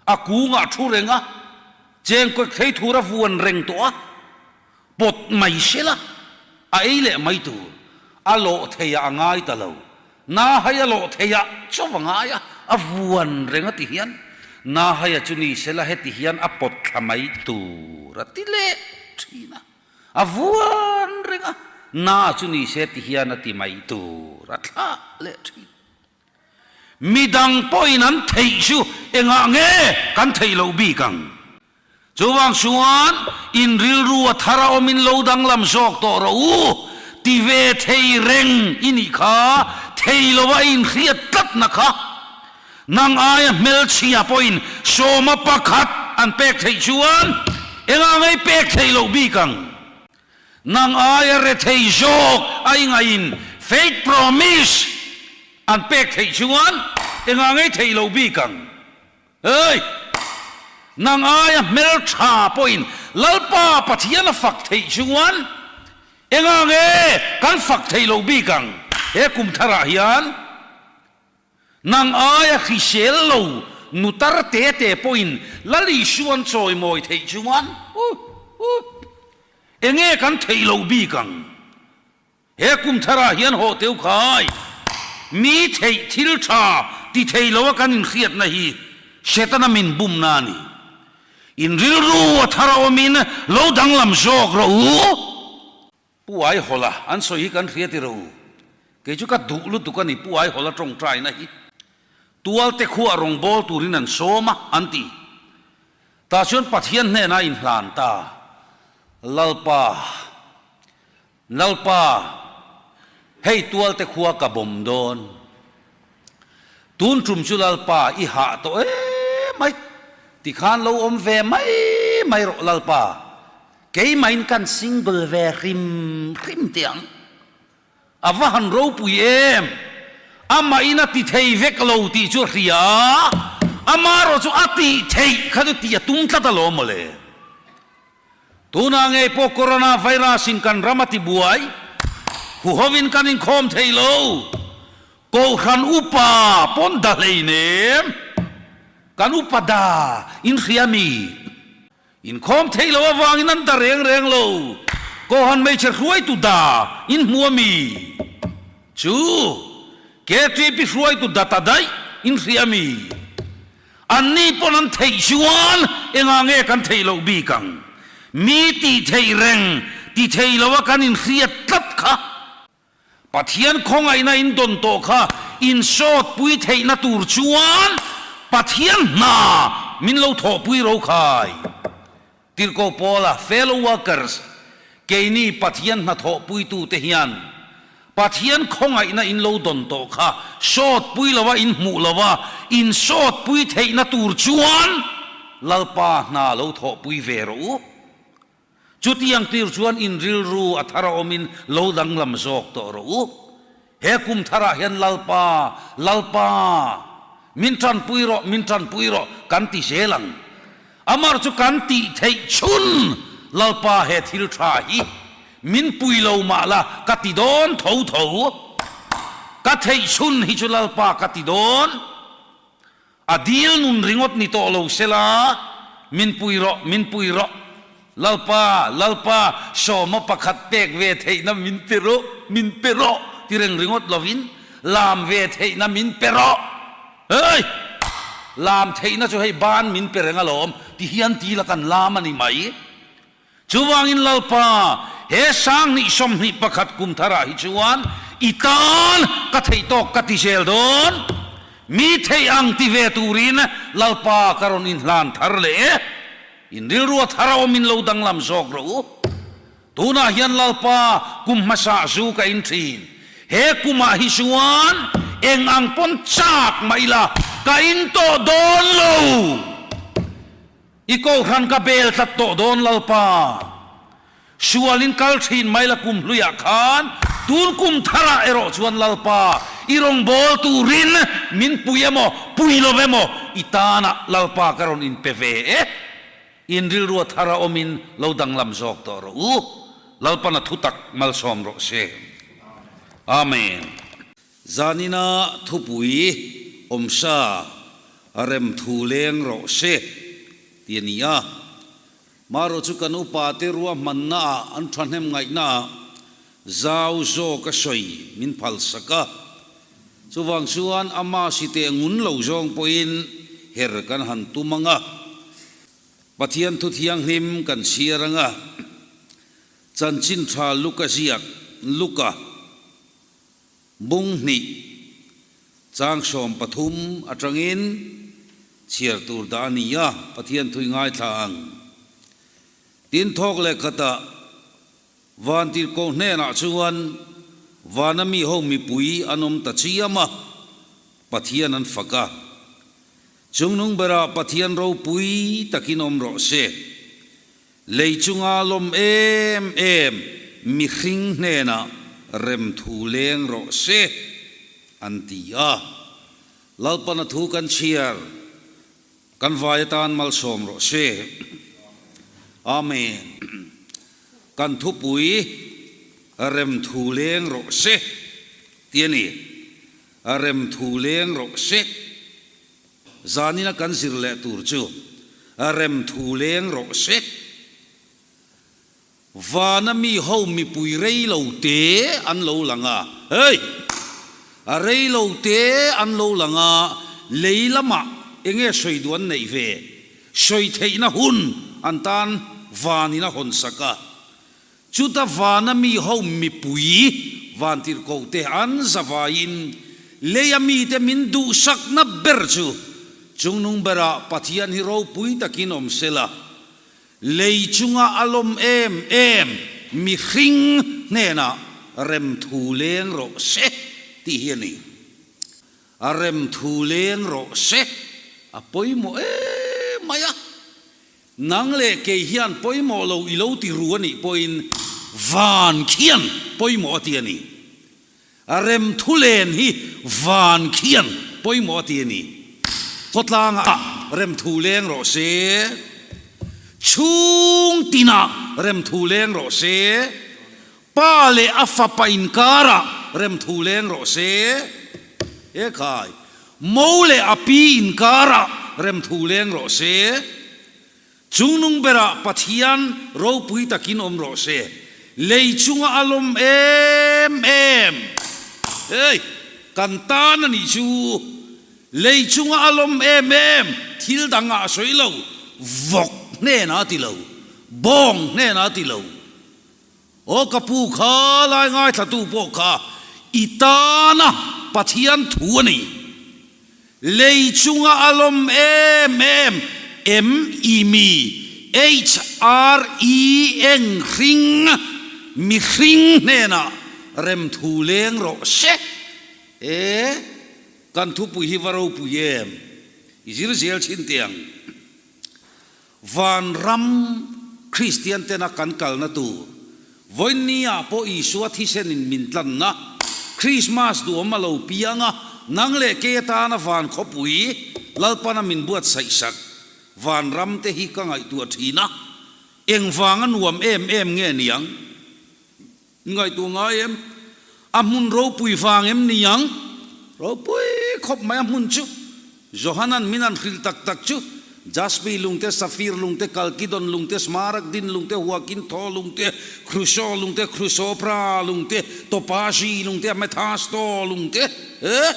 a kungah thu reng a, chengkek thei thur a vuan reng tawh a, Pawt mai sela, a ei leh mai tur. A lawh theiah a ngai ta lo. Nahaia lawh theiah chauh a ngai a, a vuan reng a ti hian Nahaia chu ni sela heti hian a pawt thla mai tur a ti leh thin a, a vuan reng a, Na chu ni se ti hian a ti mai tur a thlah leh thin. Midang pawhin an theih chu engah nge kan theih loh bik ang? Chuvang chuan in rilru a thar a awmin lo danglam zawk tawh rawh u, ti ve thei reng i nih kha, thei lova i inhriat tlatna kha. Nang aia hmelchhia pawhin sawma pakhat an pek theih chuan engah nge i pek theih loh bik ang? Nang aia rethei zawk a i ngaihin faith promise an pek theih chuan engah nge i theih loh bik ang? Hei! Nang aia hmeltha pawhin Lalpa Pathian a fak theih chuan engah nge kan fak theih loh bik ang he kum tharah hian? Nang aia hrisel lo nu tar te te pawhin Lal Isua an chawimawi theih chuan enge kan theih loh bik ang? He kum tharah hian haw teu khai, mi theih thil tha ti thei lo a kan inhriatna hi Setana min bumna a ni. In rilru a thar a awmin lo danglam zawk rawh u. Pu Aihawla an sawi hi kan hria ti rawh u. Kei chu ka duh lutuk a ni Pu Aihawla tawngtaina hi. Tualte khuah rawngbâwl turin an sawm a, an ti. Tah chuan Pathian hnenah a inhlan ta. Lalpa. Lalpa, hei tualte khua ka bawm dawn. Tun tum chu Lalpa i hah tawh em mai, tikhan lo awm ve mai mai rawh Lalpa, keimahin kan single ve hrim hrim teh ang. A va han ropui em! Amahin a ti thei vek lo tih chu a hria a, amaherawh chu a tih theih kha chu tih a tum tlat alawm mawle. Tunah ngei pawh Corona virus in kan ram a ti buai, huhovin kan inkhawm thei lo. Kohhran upa pawn da hleinem, kan upa da in hria mi? Inkhawm thei lo avangin an da reng reng lo. Kohhran hmeichhe hruaitu da in hmu a mi? Chu KTP hruaitu da ta daih in hria mi? Anni pawn an theih chuan engah nge kan theih loh bik ang? Mi tih theih reng ti thei loa kan inhriat tlat kha. Pathian khawngaihna in dawn tawh kha insawtpui theihna tur chuan Pathian hna min lo thawhpui ro khai. Tirhkoh Paula, Fellow workers, keini Pathian hnathawhpuitute hian Pathian khawngaihna in lo dawn tawh kha sawtpui lova in hmuh lova in sawtpui theihna tur chuan Lalpa hna lo thawhpui ve rawh u. Chutiang tir chuan in rilru a thar a awmin lo danglam zawk tawh rawh u. He kum tharah hian Lalpa, Lalpa, min tanpui rawh, min tanpui rawh kan ti zel ang. Amar chu kan tih theih chhun Lalpa he thil tha hi min pui lo mah la ka ti dawn tho tho. Ka theih chhun hi chu Lalpa ka ti dawn. A dil nun ringawt ni tawh lo sela, min pui rawh, min pui rawh. Lalpa, Lalpa, sawma pakhat pek ve theihna min pe rawh, min pe rawh ti reng ringawt lovin, lam ve theihna min pe rawh. Hei! Lam theihna chu hei ban min pe reng alawm, ti hian ti la kan lam a ni mai. Chuvangin Lalpa, he 2021 kum tharah hi chuan i tan ka theih tawk ka ti zel dawn. Mi theih ang ti ve turin Lalpa ka rawn inhlan thar leh e. In rilru a thar a awmin lo danglam zawk rawh u. Tunah hian Lalpa kum hmasa zu ka in thin. He kumah hi chuan eng ang pawn chak mah ila ka in tawh dawn lo. I kohhran ka bel tlat tawh dawn Lalpa. Sualin kal thin mai la kum hluiah khan tun kum tharah erawh chuan Lalpa i rawngbâwl turin min pui emaw pui lo emaw i tanah Lalpa ka rawn inpe ve e. In rilrua thara awmin lo danglam zawk tawh rawh u. Lalpan a thutak malsawm rawh se. Amen. Zanina thupui awmsa rem thu leng rawh se ti a ni a. Marawh chu kan upate ruahmannaah an thahnem ngaihnaah zau zawk a sawi min phalsak a. Chuvang chuan ama site ngun lo zawng pawhin her kan han tum ang a. Pathian thu thianghlim kan chhiar ang a. Chanchin tha Luka ziak, Luka. Bung hnih. Chang 13 atangin chhiar tur dah a ni a, Pathian thui ngaithla ang. Tin thawk leh khatah Vantirhkoh hnenah chuan vana mi ho mipui an awm ta chiam a, Pathian an fak a. Chungnung berah Pathian ropui takin awm rawh se. Lei chunga lawm em em mihring hnenah remthu leng rawh se, an ti a. Lalpana thu kan chhiar, kan vai atan malsawm rawh se. Amen. Kan thupui remthu leng rawh se ti a ni. Remthu leng rawh se. Zanina kan zir leh tur chu rem thu leng rawh se. Vana mi ho mipui rei lo te an lo lang a, hei! A rei lo te an lo lang a, lei lamah enge sawi duh an neih ve? Sawi theihna hun an tan vanin a hawn sak a. Chuta vana mi ho mipui vantirhkohte an zavaiin leia mite min duhsakna ber chu chungnung berah Pathian hi ropui takin awm sela, lei chunga a lawm em em mihring hnenah remthu leng rawh se tih hi a ni. A remthu leng rawh se a pawimawh em mai a. Nang leh kei hian pawimawh lo i lo ti ru a nih pawhin van khian pawimawh a ti a ni. A rem thu len hi van khian pawimawh a ti a ni. Khawtlangah rem thu leng rawh se, chhung tinah rem thu leng rawh se, pa leh a fapa inkarah rem thu leng rawh se, he khai Mo leh a pi inkarah remthu leng rawh se. Chungnung berah Pathian ropui takin awm rawh se. Lei chunga a lawm em em. Hei, kan tan a nih chu. Lei chunga a lawm em em, thil dang ah a sawi lo. Vawk hnenah a ti lo. Bawng hnenah a ti lo. Aw ka pu kha lai ngaithlatu pawh kha i tana Pathian thu a ni. Lei chunga a lawm em em em i mi HRE eng hring mihring hnenah remthu leng rawh se. E kan thupui hi va ropui em? I zir zel chhin teh ang. Vanram Kristian tena kan kalna tur vawiinni-ah pawh Isua thisenin min tlanna Krismas duhawm a lo piang a, nang leh kei atana van khawpui Lalpana min buatsaih sak vanram te hi ka ngaihtuah thin a, engvanga nuam em em nge niang? Ngaihtuah ngai em? A hmun ropui vang em ni ang? Ropui khawp mai a hmun chu. Johanan min an hrilh tak tak chu, Jaspi lungte, Safir lungte, Kalkidon lungte, Smaragdin lungte, Huakintho lungte, Khruso lungte, Khrusopra lungte, Topazi lungte, Amethasto lungte, eh,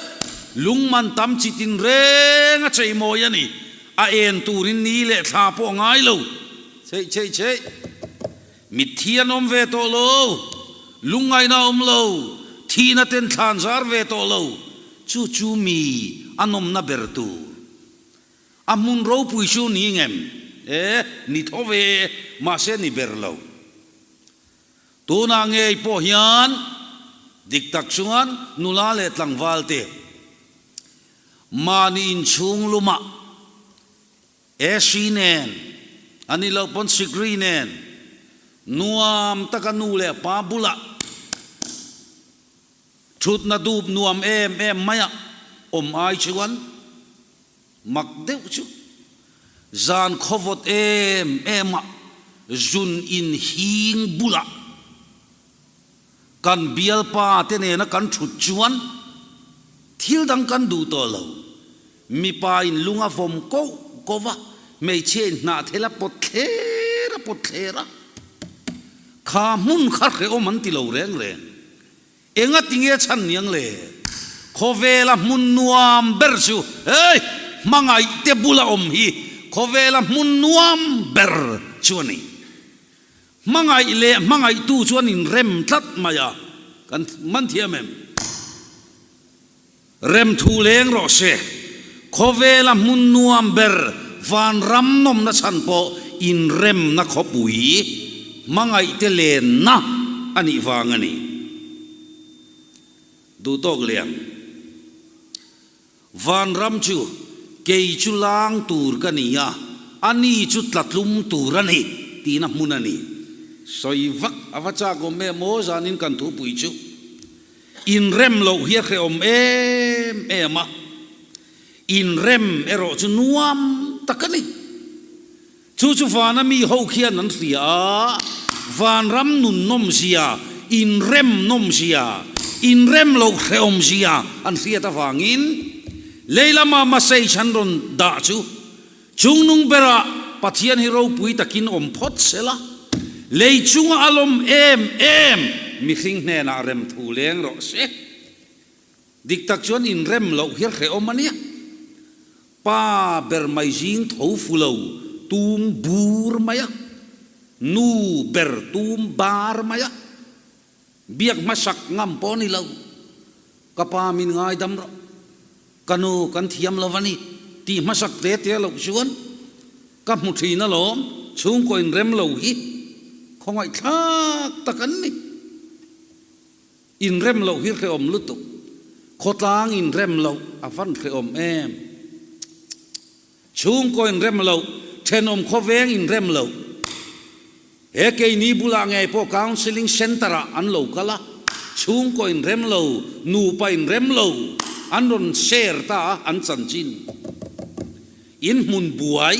lung man tam chi tin reng a cheimawi a ni. A en turin ni leh thla pawh a ngai lo. Chheih chheih chheih. Mitthi an awm ve tawh lo, lungngaihna a awm lo, thihna ten thlan zar ve tawh lo, chu chu mi a nawmna ber tur. A hmun ropui chu ni ngem? E, ni tho ve, mahse ni ber lo. Tunah ngei pawh hian dik tak chuan nula leh tlangval te mahni inchhung lumah AC nen, a ni loh pawn sikri nen, nuam taka nu leh pa bulah thutna dup nuam em em maia awm ai chuan mak deuh chu zan khawvawt em em ah zun in hing bulah Kan bialpa te nena kan thut chuan thil dang kan duh tawh lo. Mipa in lung a vawm koh koh va, hmeichhia in hnah thel a pawt thler a pawt thler a. Kha hmun kha hrehawm an ti lo reng reng. Enga tinge chhan niang le? Khawvela hmun nuam ber chu hei hmangaih te bula awm hi khawvela hmun nuam ber chu a ni. Hmangaih leh hmangaihtu chuan inrem tlat mai a, kan man thiam em? Remthu leng rawh se. Khawvela hmun nuam ber vanram nawmna chhan pawh inremna khawpui hmangaihte lenna a nih vang a ni. Duhtawk lian. Vanram chu kei chu lang tur ka ni a, a ni chu tlatlum tur a ni tihna hmun a ni. Sawi vak a va chak awm em aw zanin kan thupui chu inrem loh hi a hrehawm em em a, inrem erawh chu nuam tak a ni. Chu chu vana mi ho khian an hria a, vanram nun nawmzia, inrem nawmzia, inrem loh hrehawmzia an hriat avangin lei lama message an rawn dah chu chungnung berah Pathian hi ropui takin awm phawt sela, lei chunga a lawm em em mihring hnenah rem thu leng rawh se. Dik tak chuan inrem loh hi a hrehawm a nia. Pa ber mai zing tho fu lo tum bur mai a, nu ber tum bar mai a, biak hmasak ngam pawh a ni lo. Ka pa min ngaidam rawh, ka nu kan thiam lo a ni tih hmasak te te loh chuan ka hmu thin alawm, chhungkaw inrem lo hi khawngaihthlak tak an ni. Inrem loh hi hrehawm lutuk. Khawtlang inrem loh a van hrehawm em. Chhungkaw inrem loh, thenawm khawveng inrem loh. He keini bulah ngei pawh counselling centre ah an lo kal a, chhungkaw inrem lo, nupa inrem lo an rawn share ta a an chanchin. In hmun buai.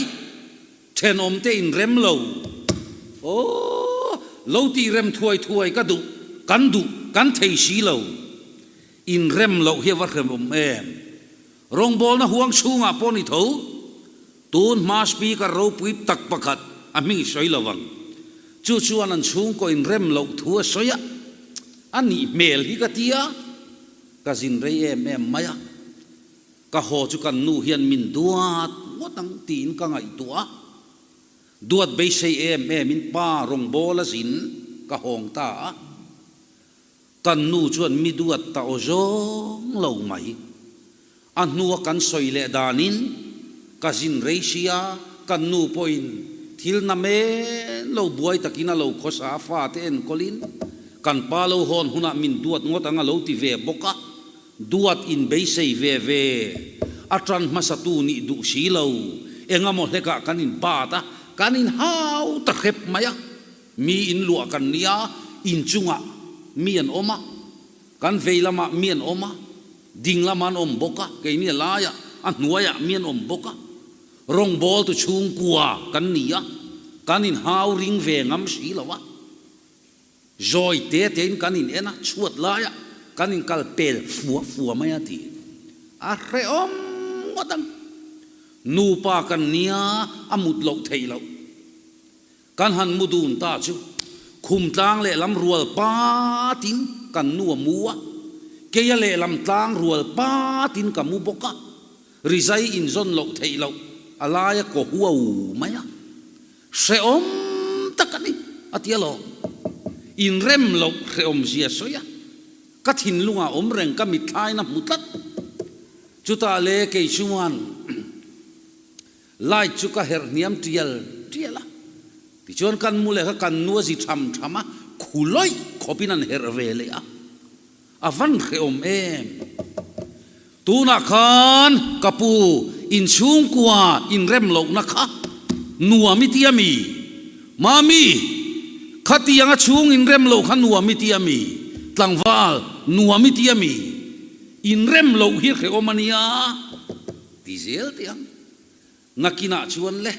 Thenawmte in rem lo. Aw, lo tih rem thuai thuai ka duh, kan duh, kan thei si lo. In rem loh hi a va hremawm em? Rawngbawlna huang chhungah pawh ni tho, tun hma Speaker ropui tak pakhat a hming i sawi lo ang. Chu chuan an chhungkaw in rem loh thu a sawi a, a nih hmel hi ka tia, ka zin rei em em mai a. Ka haw chu kan nu hian min duat ngawt ang tiin ka ngaihtuah a, duat beisei em emin pa rawngbâwl a zin ka hawng ta a, kan nu chuan mi duat ta aw zawng lo mai. A hnua kan sawi leh danin ka zin rei sia, kan nu pawhin thil na men lo buai takin a lo khawsa a, fate enkawlin kan pa lo hawn hunah min duat ngawt ang a lo ti ve bawk a. Duat in beisei ve ve, a tan hmasatu nih duh si lo, engamaw hlekah kan in bat a, kan in hau ta hrep mai a, mi in luah kan nia, inchungah mi an awm a, kan vei lamah mi an awm a, ding lamah an awm bawk a, keini a laiah, a hnuaiah mi an awm bawk a, rawngbawltu chhungkua kan ni a, kan in hau ring ve ngam si lo a. Zawi te tein kan in en a, chhuat laiah kan in kal pel fua fua mai a ti. A hrehawm ngawt ang. Nupa kan nia a mut loh theih loh. Kan han mu dun ta chu khum tlang lehlam rual patin kan nu a mu a, keia lehlam tlang rual patin ka mu bawk a, rizai inzawn loh theih loh a laia kaw huau mai a. Hrehawm tak a ni, a ti alawm. Inrem loh hrehawm zia sawi a, ka thinlungah awm reng ka mitthlain a hmu tlat. Chutah le kei chuan light chu ka herh hniam tial tial a, tichuan kan mu leh kha kan nu a zi tham tham a, khu lawih khawpin an herh ve leh a. A van hrehawm em? Tunah khan ka pu inchhungkua inrem lohna kha nuam i ti a mi? Mami, khatiang a chhung inrem loh kha nuam i ti a mi? Tlangval, nuam i ti a mi? Inrem loh hi hrehawm a nia ti zel teh ang. Nakinah chuan le.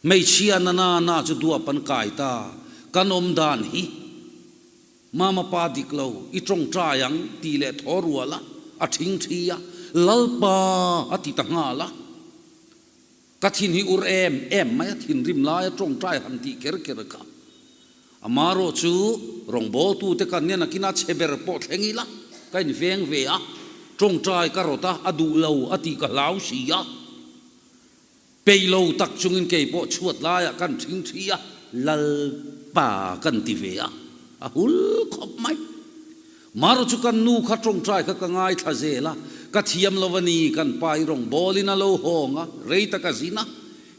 Hmeichhia na na na chu duap an kai ta, kan awm dan hi Mama pa dik lo, i tawngtai ang tih leh thaw rual a, a thing thi a, Lalpa a ti ta nghal a. Ka thin hi ur em em mai a, thinrim laia tawngtai han tih kher kher kha. Amarawh chu rawngbawltute kan nia nakin a chhe ber pawh thleng ila ka inveng ve a, tawngtai ka rawt a, a duh lo a tih ka hlau si a. Peih lo tak chungin kei pawh chhuat laiah kan thing thi a, Lalpa kan ti ve a, a hul khawp mai. Maro chu kan nu kha tawngtai kha ka ngaithla zel a, ka thiam lo a ni, kan pa i rawn bawlin a lo hawng a, rei tak a zin a,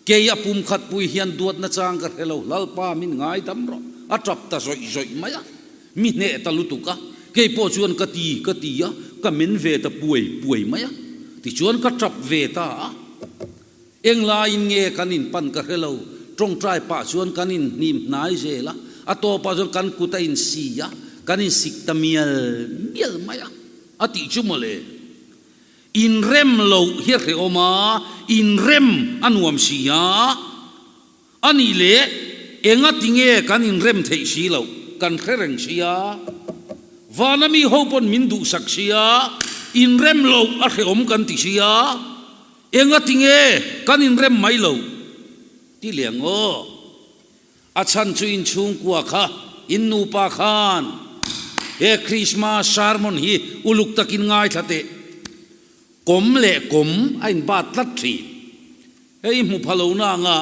kei a pum khat pui hian duatna chang ka hre lo, Lalpa min ngaidam rawh, a tap ta zawih zawih mai a, mi hneh ta lutuk a, kei pawh chuan ka ti ka ti a, ka men ve ta puai puai mai a, tichuan ka tap ve ta a. Englaiin nge kan inpan ka hre lo, tawngtai pah chuan kan inhnim hnai zel a, a tawpah chuan kan kut a insi a, kan insik ta mial mial mai a, a tih chu mawle. Inrem loh hi a hrehawm a, inrem a nuam si a, a nih leh engati nge kan inrem theih si loh kan hre reng si a, vana mi ho pawn min duhsak si a, inrem loh a hrehawm kan ti si a. Engati nge kan inrem mai lo? Ti liang aw. A chhan chu inchhungkua kha in nupa khan he Krismas sermon hi uluk takin ngaithla teh. Kawm leh kawm a inbat tlat thin. Hei hmu pha lo na anga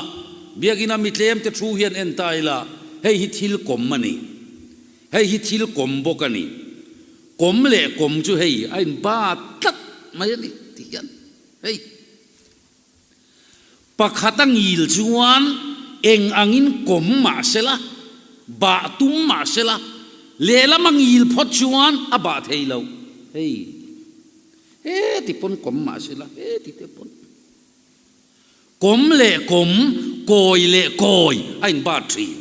Biakina mi tlemte thu hian en ta ila hei hi thil kawm a ni. Hei hi thil kawm bawk a ni. Kawm leh kawm chu hei a inbat tlat mai a ni ti hian hei pakhat a ngil chuan eng angin kawm mah sela, bah tum mah sela, lehlam a ngil phawt chuan a bah thei lo hei heti pawn kawm mah sela heti te pawn Kawm leh kawm, kawi leh kawi a inbat thin.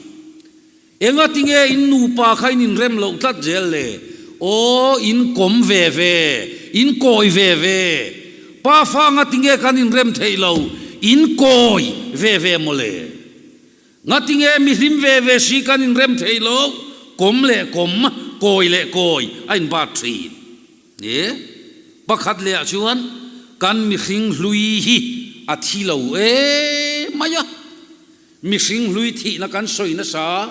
Engati nge in nupa kha in inrem loh tlat zel le? Aw, in kawm ve ve, in kawi ve ve. Pa fa ngati nge kan inrem theih lo, in kawi ve ve mawle. Ngati nge mihlim ve ve si kan inrem theih lo, kawm leh kawm, kawi leh kawi a inbat thin. E, pakhat leh ah chuan kan mihring hlui hi a thi lo e mai a, mihring hlui thihna kan sawi nasa,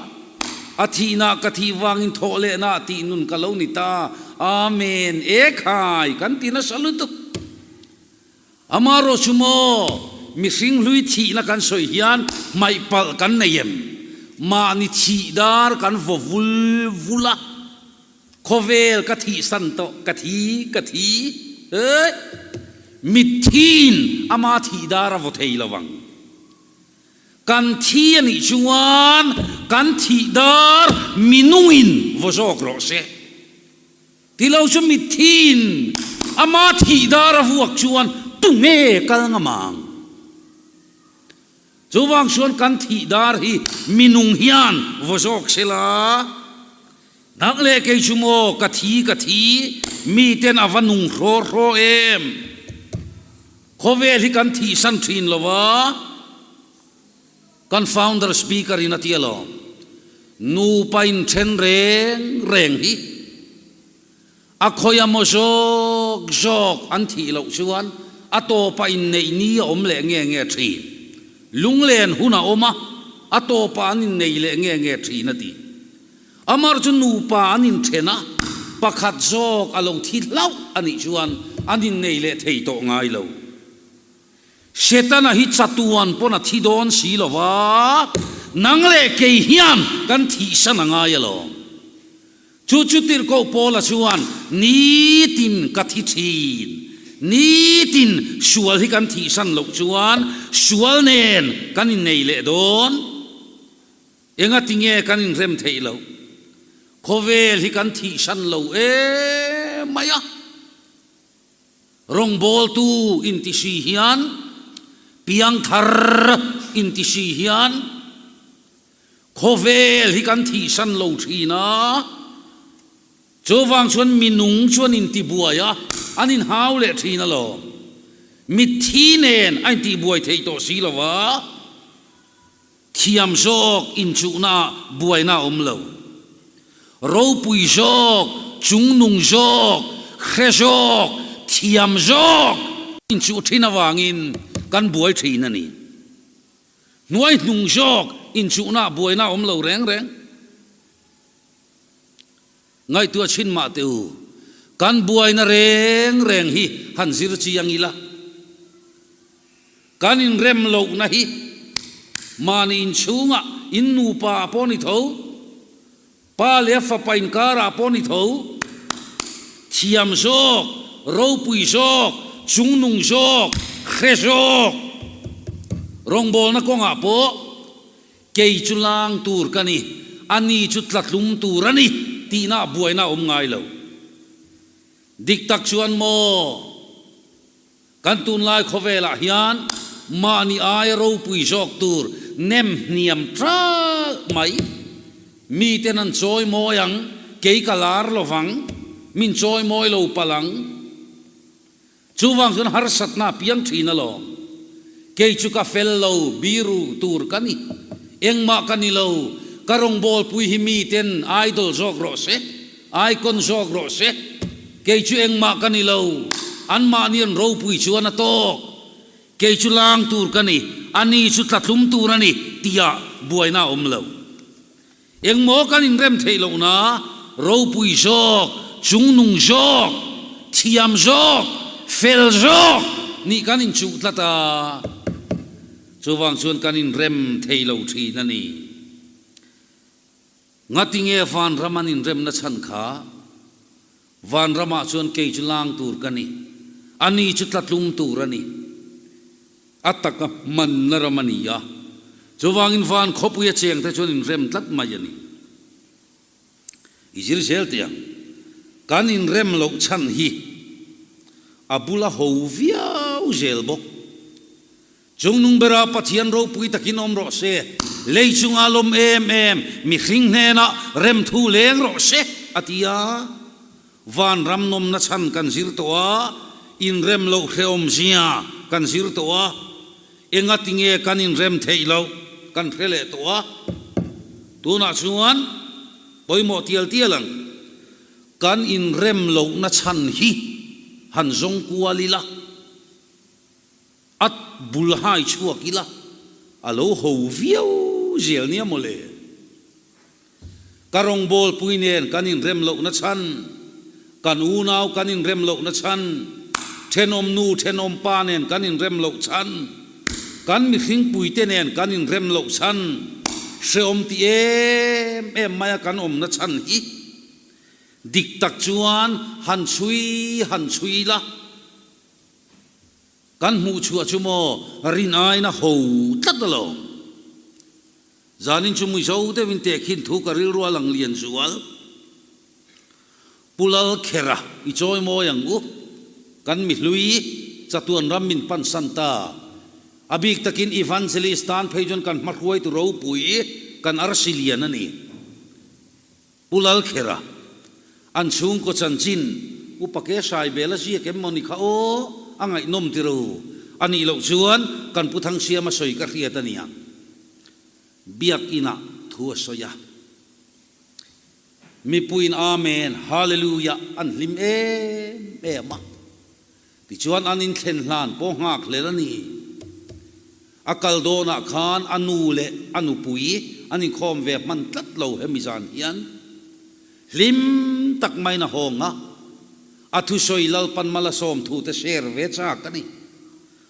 a thihna ka thih vangin thawh lehna tih nun ka lo ni ta, Amen, e khai kan ti nasa lutuk. Amarawh chu maw, mihring hlui thihna kan sawi hian hmaih palh kan nei em? Mahni thih dar kan vaw vul vul a. Khawvel ka thihsan tawh, ka thi, ka thi, eh! Mithiin ama thih dar a vaw thei lo ang. Kan thi a nih chuan kan thih dar minungin vaw zawk rawh se. Ti lo chu mithiin ama thih dar a vuak chuan tunge kal ngam ang? Chuvang chuan kan thih dar hi minung hian vaw zawk se la. Nang leh kei chu maw ka thi ka thi, miten a va nung hraw hraw em? Khawvel hi kan thihsan thin lo a, kan founder speaker in a ti alawm, nupa inthen reng reng hi a khawia maw zawk zawk an thih loh chuan a tawpa inneih ni a awm leh nge nge thin. Lunglen hun a awm a, a tawpa an innei leh nge nge thin a ti. Amar chu nupa an inthen a, pakhat zawk a lo thi hlauh a nih chuan an innei leh thei tawh ngai lo. Setana hi chatuan pawn a thi dawn si lo va, nang leh kei hian kan thihsan a ngai alawm. Chu chu tirhkoh Paula chuan, Nitin ka thi thin, nitin sual hi kan thihsan loh chuan sual nen kan innei leh dawn. Engati nge kan inrem theih loh? Khawvel hi kan thihsan lo em mai a. Rawngbawltu inti si hian, piangthar inti si hian khawvel hi kan thihsan lo thin a. Chuvang chuan minung chuan intibuai a, an inhau leh thin alawm. Mitthi nen a intihbuai theih tawh si lo va. Thiam zawk inchuhna buaina a awm lo. Ropui zawk, chungnung zawk, hre zawk, thiam zawk inchuh thin avangin kan buai thin a ni. Hnuai hnung zawk inchuhna buaina a awm lo reng reng. Ngaihtuah chhin mah teh u, kan buaina reng reng hi han zir chiang ila. Kan inrem lohna hi mahni inchhungah in nupa ah pawh ni tho, pa leh a fapa inkarah pawh ni tho. Thiam zawk, ropui zawk, chungnung zawk, hre zawk. Rawngbawlna kawngah pawh kei chu lang tur ka ni, ani chu tlatlum tur a ni tihna buaina a awm ngai lo. Dik tak chuan maw? Kan tunlai khawvelah hian mahni aia ropui zawk tur nem hniam ṭalh mai. Miten an chawi mawi ang, kei ka lar lovang, min chawi mawi lo palh ang. Chuvang chuan harsatna a piang ṭhin alawm. Kei chu ka fel lo, biru tur ka ni. Engmah ka ni lo, ka rawngbawlpui hi miten idol zawk rawh se. Icon zawk rawh se, kei chu engmah ka ni lo, anmahni an ropui chuan a tawk. Kei chu lang tur ka ni, ani chu tlatlum tur a ni tihah buaina a awm lo. Engmaw kan inrem theih lohna, ropui zawk, chungnung zawk, thiam zawk, fel zawk nih kan inchuh tlat a, chuvang chuan kan inrem thei lo thin a ni. Ngatinge vanram an inremna chhan kha? Vanramah chuan kei chu lang tur ka ni, ani chu tlatlum tur a ni. A taka hmanna ram a ni a, chuvangin van khawpui a chengte chuan inrem tlat mai a ni. I zir zel teh ang, kan inrem loh chhan hi a bula ho viau zel bawk. Chungnung bera Pathian ropui takin awm rawh se, lei chunga lawm em em mihring hnenah remthu leng rawh se, a ti a. Vanram nawmna chhan kan zir tawh a, inrem loh hrehawm zia kan zir tawh a, engatinge kan inrem theih loh kan hre leh tawh a. Tunah chuan pawimawh tial tial ang, kan inrem lohna chhan hi han zawng kual ila. A bul hai chhuak ila, a lo ho viau zel nia mawle. Ka rawngbawlpui nen kan inrem lohna chhan, kan unau kan inrem lohna chhan, thenawm nu thenawm pa nen kan inrem loh chhan, kan mihringpuite nen kan inrem loh chhan, hrehawm ti em em maia kan awmna chhan hi dik tak chuan han chhui han chhui ila. Kan hmuh chhuah chu maw rin aina ho tlat alawm. Zanin chu Mizo deuhin tehkhin thu ka rilru a lang lian zual. Pu Lalkhera i chawi mawi ang u. Kan mihlui chatuan ram min pansan ta. A bik takin Evangelist tan phei chuan kan hmahruaitu ropui kan arsi lian a ni. Pu Lalkhera, an chhungkaw chanchin Upa ke hrai bel a ziak em maw ni kha aw, a ngaihnawm ti ro. A nih loh chuan kan Pu Thangsiama sawi ka hriat a nia. Biakinah thu a sawi a. Mipuiin Amen, Hallelujah an hlim em em a. Tichuan an inthlen hlan pawh nghak hlel a ni. A kal dawnah khan a nu leh a nupui an inkhawm ve hman tlat lo hemi zan hian hlim tak maiin a hawng a, a thusawi Lalpan Malasawm thute share ve chak a ni.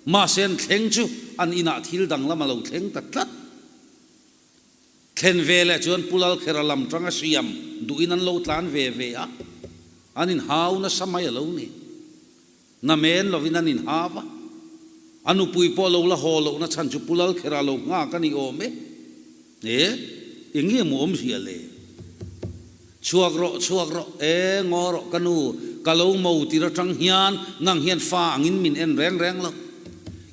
Mahse an thleng chu an inah thil danglam a lo thleng ta tlat. Thlen ve leh chuan Pu Lalkhera lam tanga siam duhin an lo tlan ve ve a, an inhau nasa mai a lo ni. Namen lovin an inhau a, a nupui pawh lo la haw lohna chhan chu Pu Lalkhera lo nghak a ni awm e. E, eng nge maw awmzia le? Chhuak rawh, chhuak rawh, e, ngaw rawh ka nu, ka lo mo tir atang hian nang hian fa angin min en reng reng lo.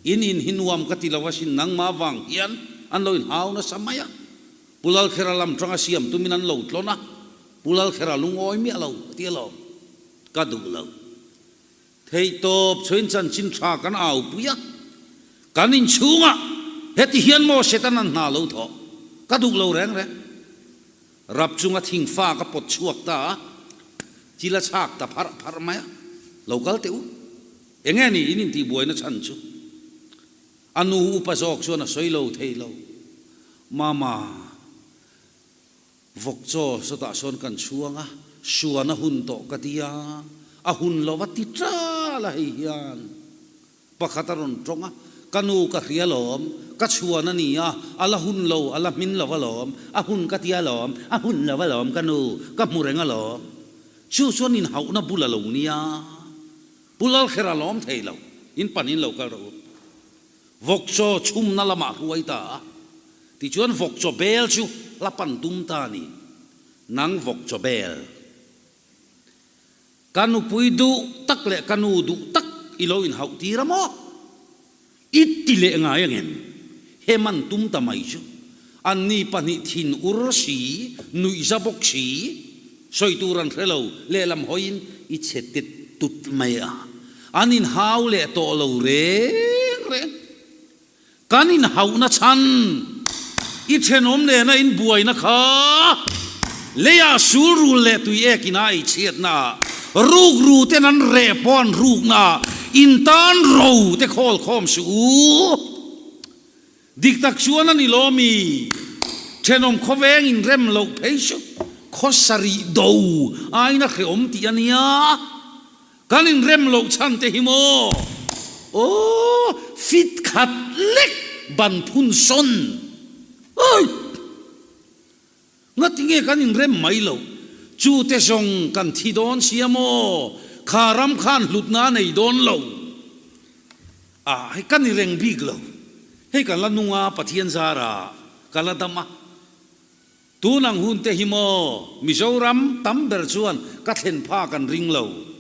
In in hi nuam ka ti lo asin nangmah vang hian an lo inhau nasa mai a. Pu Lalkhera lam tanga siam tumin an lo tlawn a, Pu Lalkhera lungawi miah lo a ti alawm. Ka duh lo. Theihtawp chhuain chanchin tha kan aupui a, kan inchhungah heti hian maw Satan an hna lo thawh ka duh lo reng reng. Rap chunga thingfa ka pawt chhuak ta a, thil a chhak ta pharh pharh mai a, lo kal teh u. Enge ni in intihbuaina chhan chu? A nu upa zawk chuan a sawi lo thei lo. Mama, vawk chaw sawtah sawn kan chhuang a, suan a hun tawh ka ti a, a hun lo a ti ṭal a hei hian. Pakhat a rawn tawng a, Ka nu ka hria lawm, ka chhuan a ni a, a la hun lo, a la hmin lo alawm, a hun ka tia lawm, a hun lo alawm ka nu, ka hmu reng alawm. Chu chuan inhauhna bul a lo nia. Pu Lalkhera lawm thei lo, in panin lo kal rawh u. Vawkchaw chhumna lamah hruai ta a, tichuan vawkchaw bel chu la pan tum ta a ni. Nang vawkchaw bel. Ka nupui duh tak leh ka nu duh tak i lo inhauh tir a maw? I ti leh ngai angem? He man tum ta mai chu. Anni pahnih thin ur si, nuihza bawk si, sawi tur an hre lo, lehlam hawiin i chhe tet tut mai a. An inhau leh tawh lo reng reng. Kan inhauhna chhan i thenawm nena inbuaina kha leiah sul rul leh tui ek ina ei chhiatna ah, rukru ten an reh pawh an rukna ah in tan ro te khawl khawm suh u. Dik tak chuan a ni lo mi? Thenawm khawveng inrem loh phei chu khaw sarih do aina hreawm tih a nia. Kan inrem loh chhan te hi maw? Aw, fit khat lek ban phun sawn. Oi! Ngati nge kan inrem mai loh? Chu te zawng kan thi dawn sia maw? Kha ram khan hlutna a nei dawn lo. Ah, hei ka ni reng bik lo. Hei kan la nung a, Pathian zara ka la dam a. Tun ang hun te hi maw Mizoram tam ber chuan ka thlen pha kan ring lo.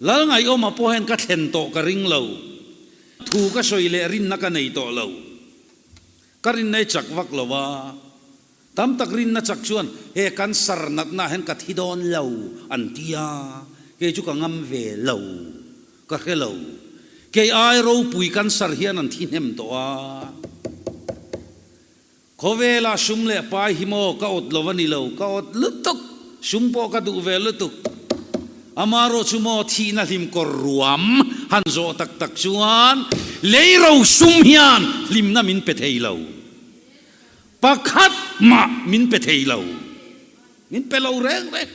Lal Ngaihawma pawh hian ka thlen tawh ka ring lo. Thu ka sawi leh rinna ka nei tawh lo. Ka rinna i chak vak lo a. Tam tak rinna chak chuan he cancer natna ah hian ka thi dawn lo an ti a, kei chu ka ngam ve lo. Ka hre lo. Kei ai ropui cancer hian an thi hnem tawh a. Khawvela sum leh pai hi maw ka awt lo a ni lo, ka awt lutuk, sum pawh ka duh ve lutuk. Amarawh chu maw thihna hlim kawr ruam han zawh tak tak chuan lei ro sum hian hlimna min pe thei lo. Pakhat mah min pe thei lo. Min pe lo reng reng.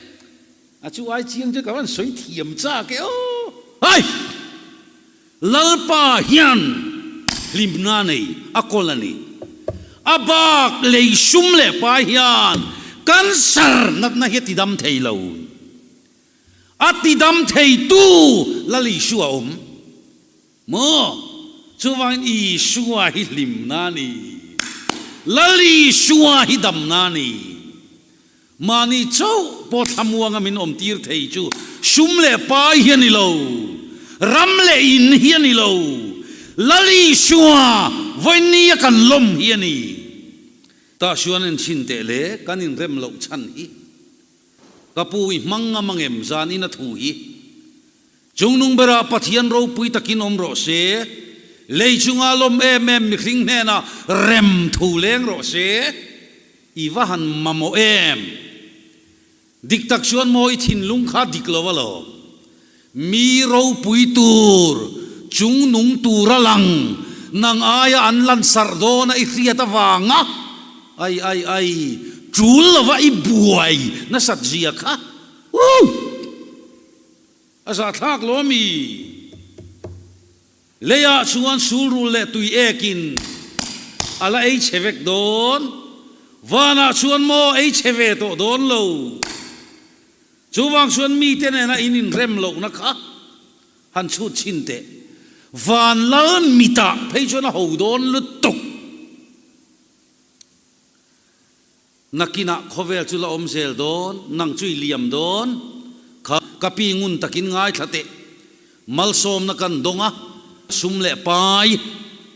A chu ai chiang chu ka van sawi thiam chak e aw. Hai! Lalpa hian hlimna nei a kawl a ni. A bak lei sum leh pai hian cancer natna hi a tidam thei lo. A tidam theitu Lal Isua a awm. Maw? Chuvangin Isua hi hlimna a ni. Lal Isua hi damna a ni. Mahni chauh pawh thlamuanga min awmtir thei chu sum leh pai hi a ni lo, ram leh in hi a ni lo, Lal Isua vawinia kan lawm hi a ni. Tah chuan enchhin teh le kan inrem loh chhan hi ka pu i hmang ngam angem zanin a thu hi. Chungnung berah Pathian ropui takin awm rawh se, lei chunga lawm em em mihring hnenah rem thu leng rawh se, i va han mamawh em? Dik tak chuan maw i thinlung kha dik lo alawm. Mi ropui tur, chungnung tura lang, nang aia an lansarh dawna i hriat avanga ai ai ai, tul lova i buai nasat zia kha. Woo! A zahthlak lo ami? Leiah chuan sulrul leh tui ekin a la ei chhe vek dawn. Vanah chuan maw ei chhe ve tawh dawn lo. Chuvang chuan mite nena in inrem lohna kha han chhut chhin teh. Van lal mitah phei chuan a ho dawn lutuk. Nakinah khawvel chu la awm zel dawn, nang chu i liam dawn. Kha ka pi ngun takin ngaithla teh. Malsawmna kan dawng a, sum leh pai,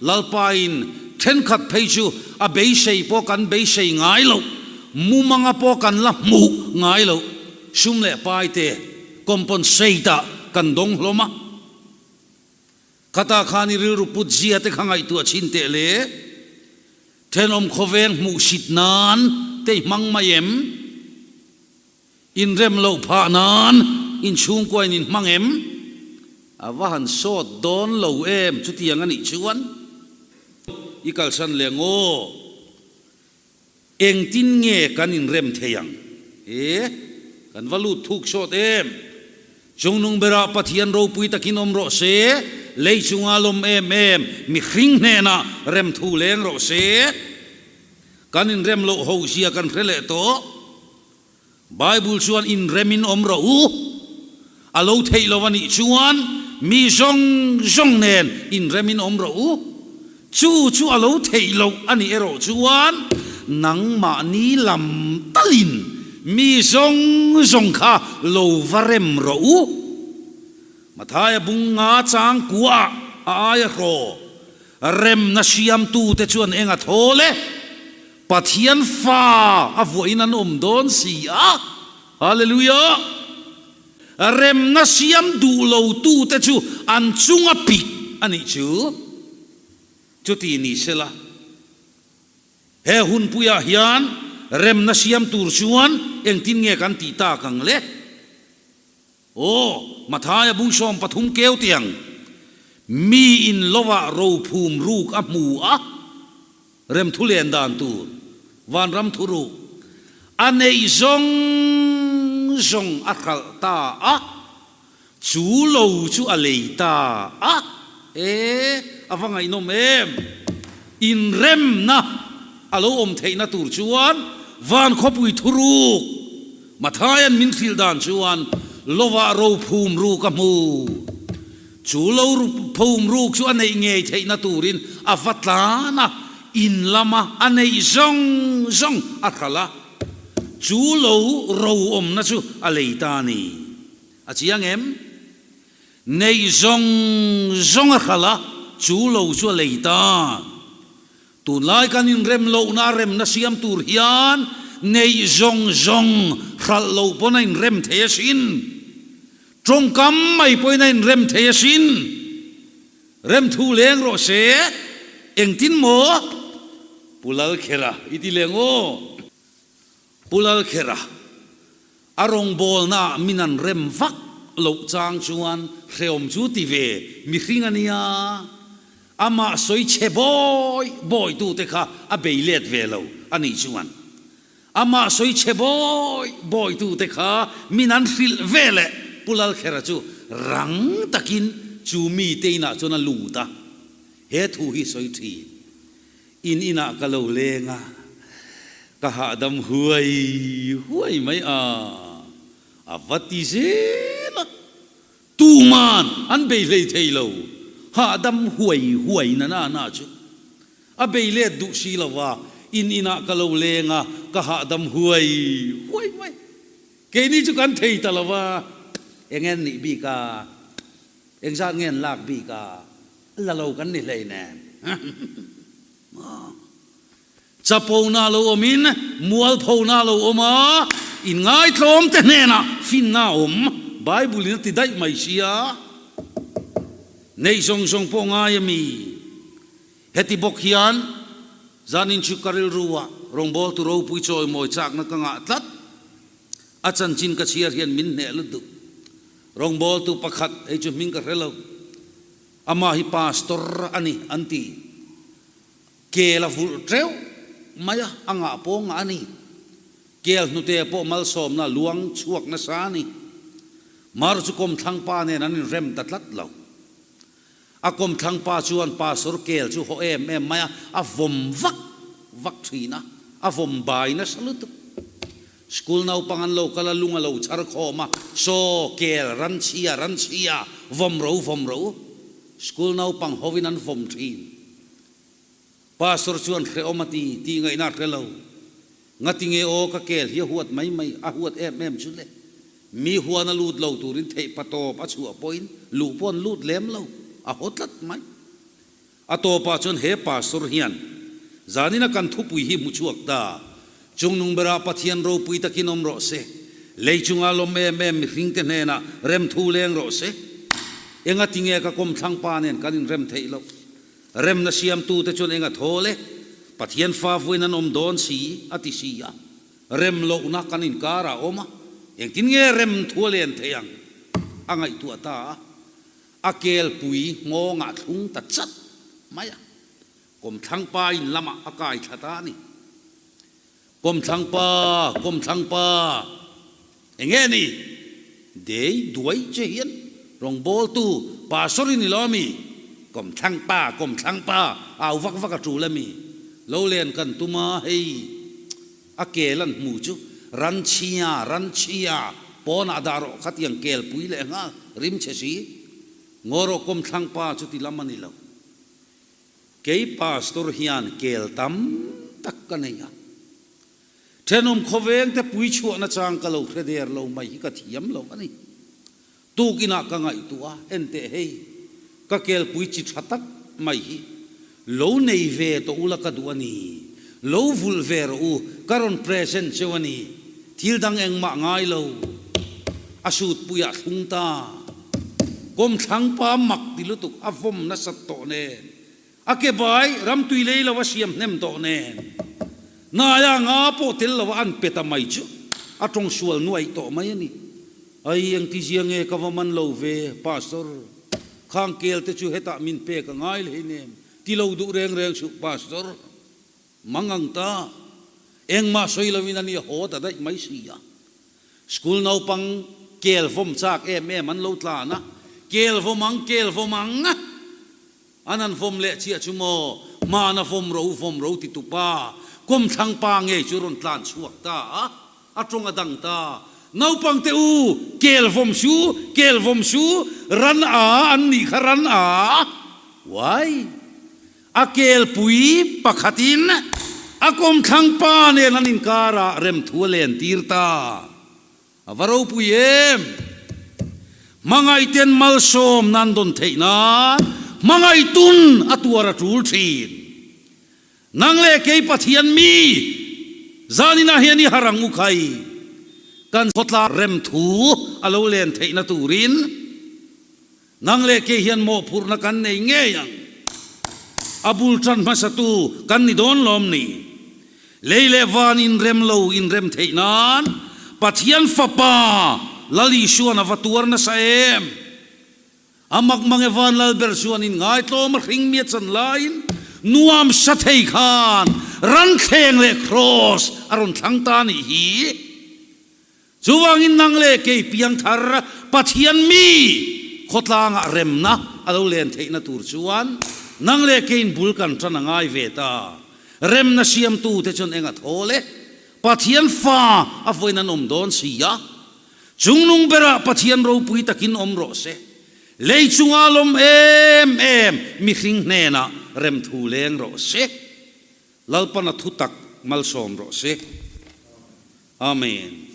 Lalpain thenkhat phei chu a beisei pawh kan beisei ngai loh, mumanga pawh kan la hmuh ngai loh, sum leh pai te compensate ah kan dawng hlawm a. Khatah khan i rilru put zia te kha ngaihtuah chhin teh le. Thenawm khawveng hmuhsit nan te i hmang mai em? Inrem loh phah nan inchhungkuain in hmang em? A va han sawt dawn lo em chutiang a nih chuan i kalsan leh ngaw. Engtin nge kan inrem thei ang? E, kan va lut thuk sawt em? Chungnung berah Pathian ropui takin awm rawh se, lei chunga lawm em em mihring hnenah rem thu leng rawh se. Kan inrem loh ho zia kan hre leh tawh. Bible chuan inremin awm rawh u, a lo theih lo a nih chuan mi zawng zawng nen inremin awm rawh u. Chu chu a lo theih loh a nih erawh chuan nangmahni lam talin mi zawng zawng kha lo va rem rawh u. Mathaia bung nga chang kuah a aia hraw remna siamtute chuan eng a thawl e? Pathian fa a vuahin an awm dawn si a. Hallelujah! Remna siam duh lo tute chu an chunga pik a nih chu. Chuti ni sela, he hunpuiah hian remna siam tur chuan engtin nge kan tih tak ang le? Aw, Mathaia bung 13 keu tiang, mi in lovah rophum ruk a hmu a, remthu len dan tur, vanram thu ruk, a neih zawng zawng a hralh ta a, chu lo chu a lei ta a, e, a va ngaihnawm em! Inremna a lo awm theihna tur chuan van khawpui thu ruk, Mathaia'n min hrilh dan chuan lovah rophum ruk a hmu. Chu lo phum ruk chu a neih ngei theihna turin a va tlan a, in lama a neih zawng zawng a hralh a, chu lo ro awmna chu a lei ta a ni. A chiang em? Neih zawng zawng a hralh a, chu lo chu a lei ta. Tunlai kan inrem lohna a remna siam tur hian neih zawng zawng hralh loh pawn a inrem thei asin. Tawngkam mai pawhin a inrem thei asin. Remthu leng rawh se, engtin maw? Pu Lalkhera i ti leng aw. Pu Lalkhera, a rawngbawlnaah min an rem vak loh chang chuan hreawm chu ti ve mihring a nia. Amah sawi chhe bawi bawitute kha a bei let ve lo a nih chuan amah sawi chhe bawi bawitute kha min an hrilh ve leh Pu Lalkhera chu rang takin chu mite inah chuan a lut a, he thu hi sawi thin. In inah ka lo leng a, ka hahdam huai huai mai a, a va ti zel a. Tuman an bei hlei thei lo, hahdam huai huai na na na chu. A bei let duh si lo va, in inah ka lo leng a, ka hahdam huai huai mai. Keini chu kan thei ta lo va, eng nge an nih bik a, engzat nge an lak bik a, la lo kan ni hlei nen. Chapona lo awmin mualphona lo awm a, inngaitlawm te hnenah finna a awm, Bible in a ti daih mai sia. Neih zawng zawng pawh ngai a mi. Heti bawk hian zanin chu ka rilru ah rawngbawltu ropui chawimawi chakna ka ngah tlat. A chanchin ka chhiar hian min hneh lutuk. Rawngbawltu pakhat hei chu hming ka hre lo. Amah hi pastor a ni an ti. Kel a vulh teuh mai a, a ngah pawh ngah a ni. Kel hnute pawh malsawmna luang chhuak nasa a ni. Mar chu kawmthlang pa nen an inrem ta tlat lo. A kawmthlang pa chuan pastor kel chu haw em em mai a, a vawm vak vak thin a, a vawm bai nasa lutuk. School naupang an lo kal a, lung a lo chhar khawm a, Saw, kel, ranchhia, ranchhia, vawm ro, vawm ro. School naupang hovin an vawm thin. Pastor chuan hrehawm a ti, tih ngaihna a hre lo. Ngati nge aw ka kel hi a huat mai mai, a huat em em chu le. Mi huan a lut lo turin theih pa tawp a chhuah pawhin luh pawh an lut lem lo, a haw tlat mai. A tawpah chuan he pastor hian zanin a kan thupui hi hmu chhuak ta, Chungnung berah Pathian ropui takin awm rawh se, lei chunga lawm em em mihringte hnenah remthu leng rawh se. Engati nge ka kawmthlang pa nen kan inrem theih loh? Remna siamtute chuan enga thawl e, Pathian fa vuain an awm dawn si, a ti si a. Rem lohna kan inkar ah awm a, engtin nge rem thu a len theih ang? A ngaihtuah ta a, a kelpui nghawngah thlung ta chat mai a. Kawmthlang pa in lamah a kai thla ta a ni. Kawmthlang pa, kawmthlang pa, eng nge ni? Dei duai che hian rawngbawltu pastor i ni lo ami? Kawmthlang pa, kawmthlang pa, au vak vak a tul ami? Lo len kan tum a, hei a kel an hmu chu Ran chhia, ran chhia, pawnah dah rawh khatiang kelpui leh nghal rim chhe si. Ngaw rawh kawmthlang pa chu ti lam a ni lo. Kei pastor hian kel tam tak ka nei a. Thenawm khawveng te pui chhuahna chang ka lo hre der lo mai hi ka thiam lo a ni. Tukinah ka ngaihtuah a, enteh hei, ka kelpui chi tha tak mai hi lo nei ve tawh ula ka duh a ni, lo vulh ve rawh u, ka rawn present cheu a ni, thil dang engmah ngai lo, a sutpuiah thlung ta, kawmthlang pa mak ti lutuk a vawm nasat tawh nen, A ke bai ramtui lei lo a siam hnem tawh nen, naia nga pawh tel lo a an pe ta mai chu a tawng sual nuaih tawh mai a ni. Ai engtizia nge ka va man lo ve, Pastor? Khang kel te chu hetah min pek a ngai hlei nem, ti lo duh reng reng suh, Pastor. Mang ang ta, engmah sawi loin a ni a haw ta daih mai si a. School naupang kel vawm chak em em an lo tlan a, kel vawm ang, kel vawm ang! An han vawm leh chiah chu maw, hmana vawm ro vawm ro ti tupa, kawmthlang pa ngei chu rawn tlan chhuak ta a, a tawng a dang ta. Naupang te u, kel vawm su, kel vawm su, ran a an nih kha ran a. Uai! A kelpui pakhatin a kawmthlang pa nen an inkarah remthu a len tir ta. A va ropui em! Hmangaihten malsawm nan dawn theih nan hmangaihtun a tuar a tul thin. Nang leh kei Pathian mi zaninah hian i har ang u khai. Kan khawtlang remthu a lo len theihna turin Nang leh kei hian mawhphurhna kan nei ngei ang. A bul tan hmasatu kan ni dawn lawm ni? Lei leh van inrem lo inrem theih nan Pathian Fapa Lal Isuan a va tuar nasa em? A mak mang e van Lal ber chuan in ngaitlawm a hring mi a chan laiin nuam sa thei khan ranthleng leh kraws a rawn thlang ta nih hi. Chuvangin nang leh kei piangthar Pathian mi khawtlangah remna a lo len theihna tur chuan nang leh keiin bul kan tan a ngai ve ta. Remna siamtute chuan eng a thawl e? Pathian fa a vawiin an awm dawn si a. Chungnung berah Pathian ropui takin awm rawh se. Lei chunga lawm em em mihring hnenah remthu leng rawh se. Lalpana thutak malsawm rawh se. Amen.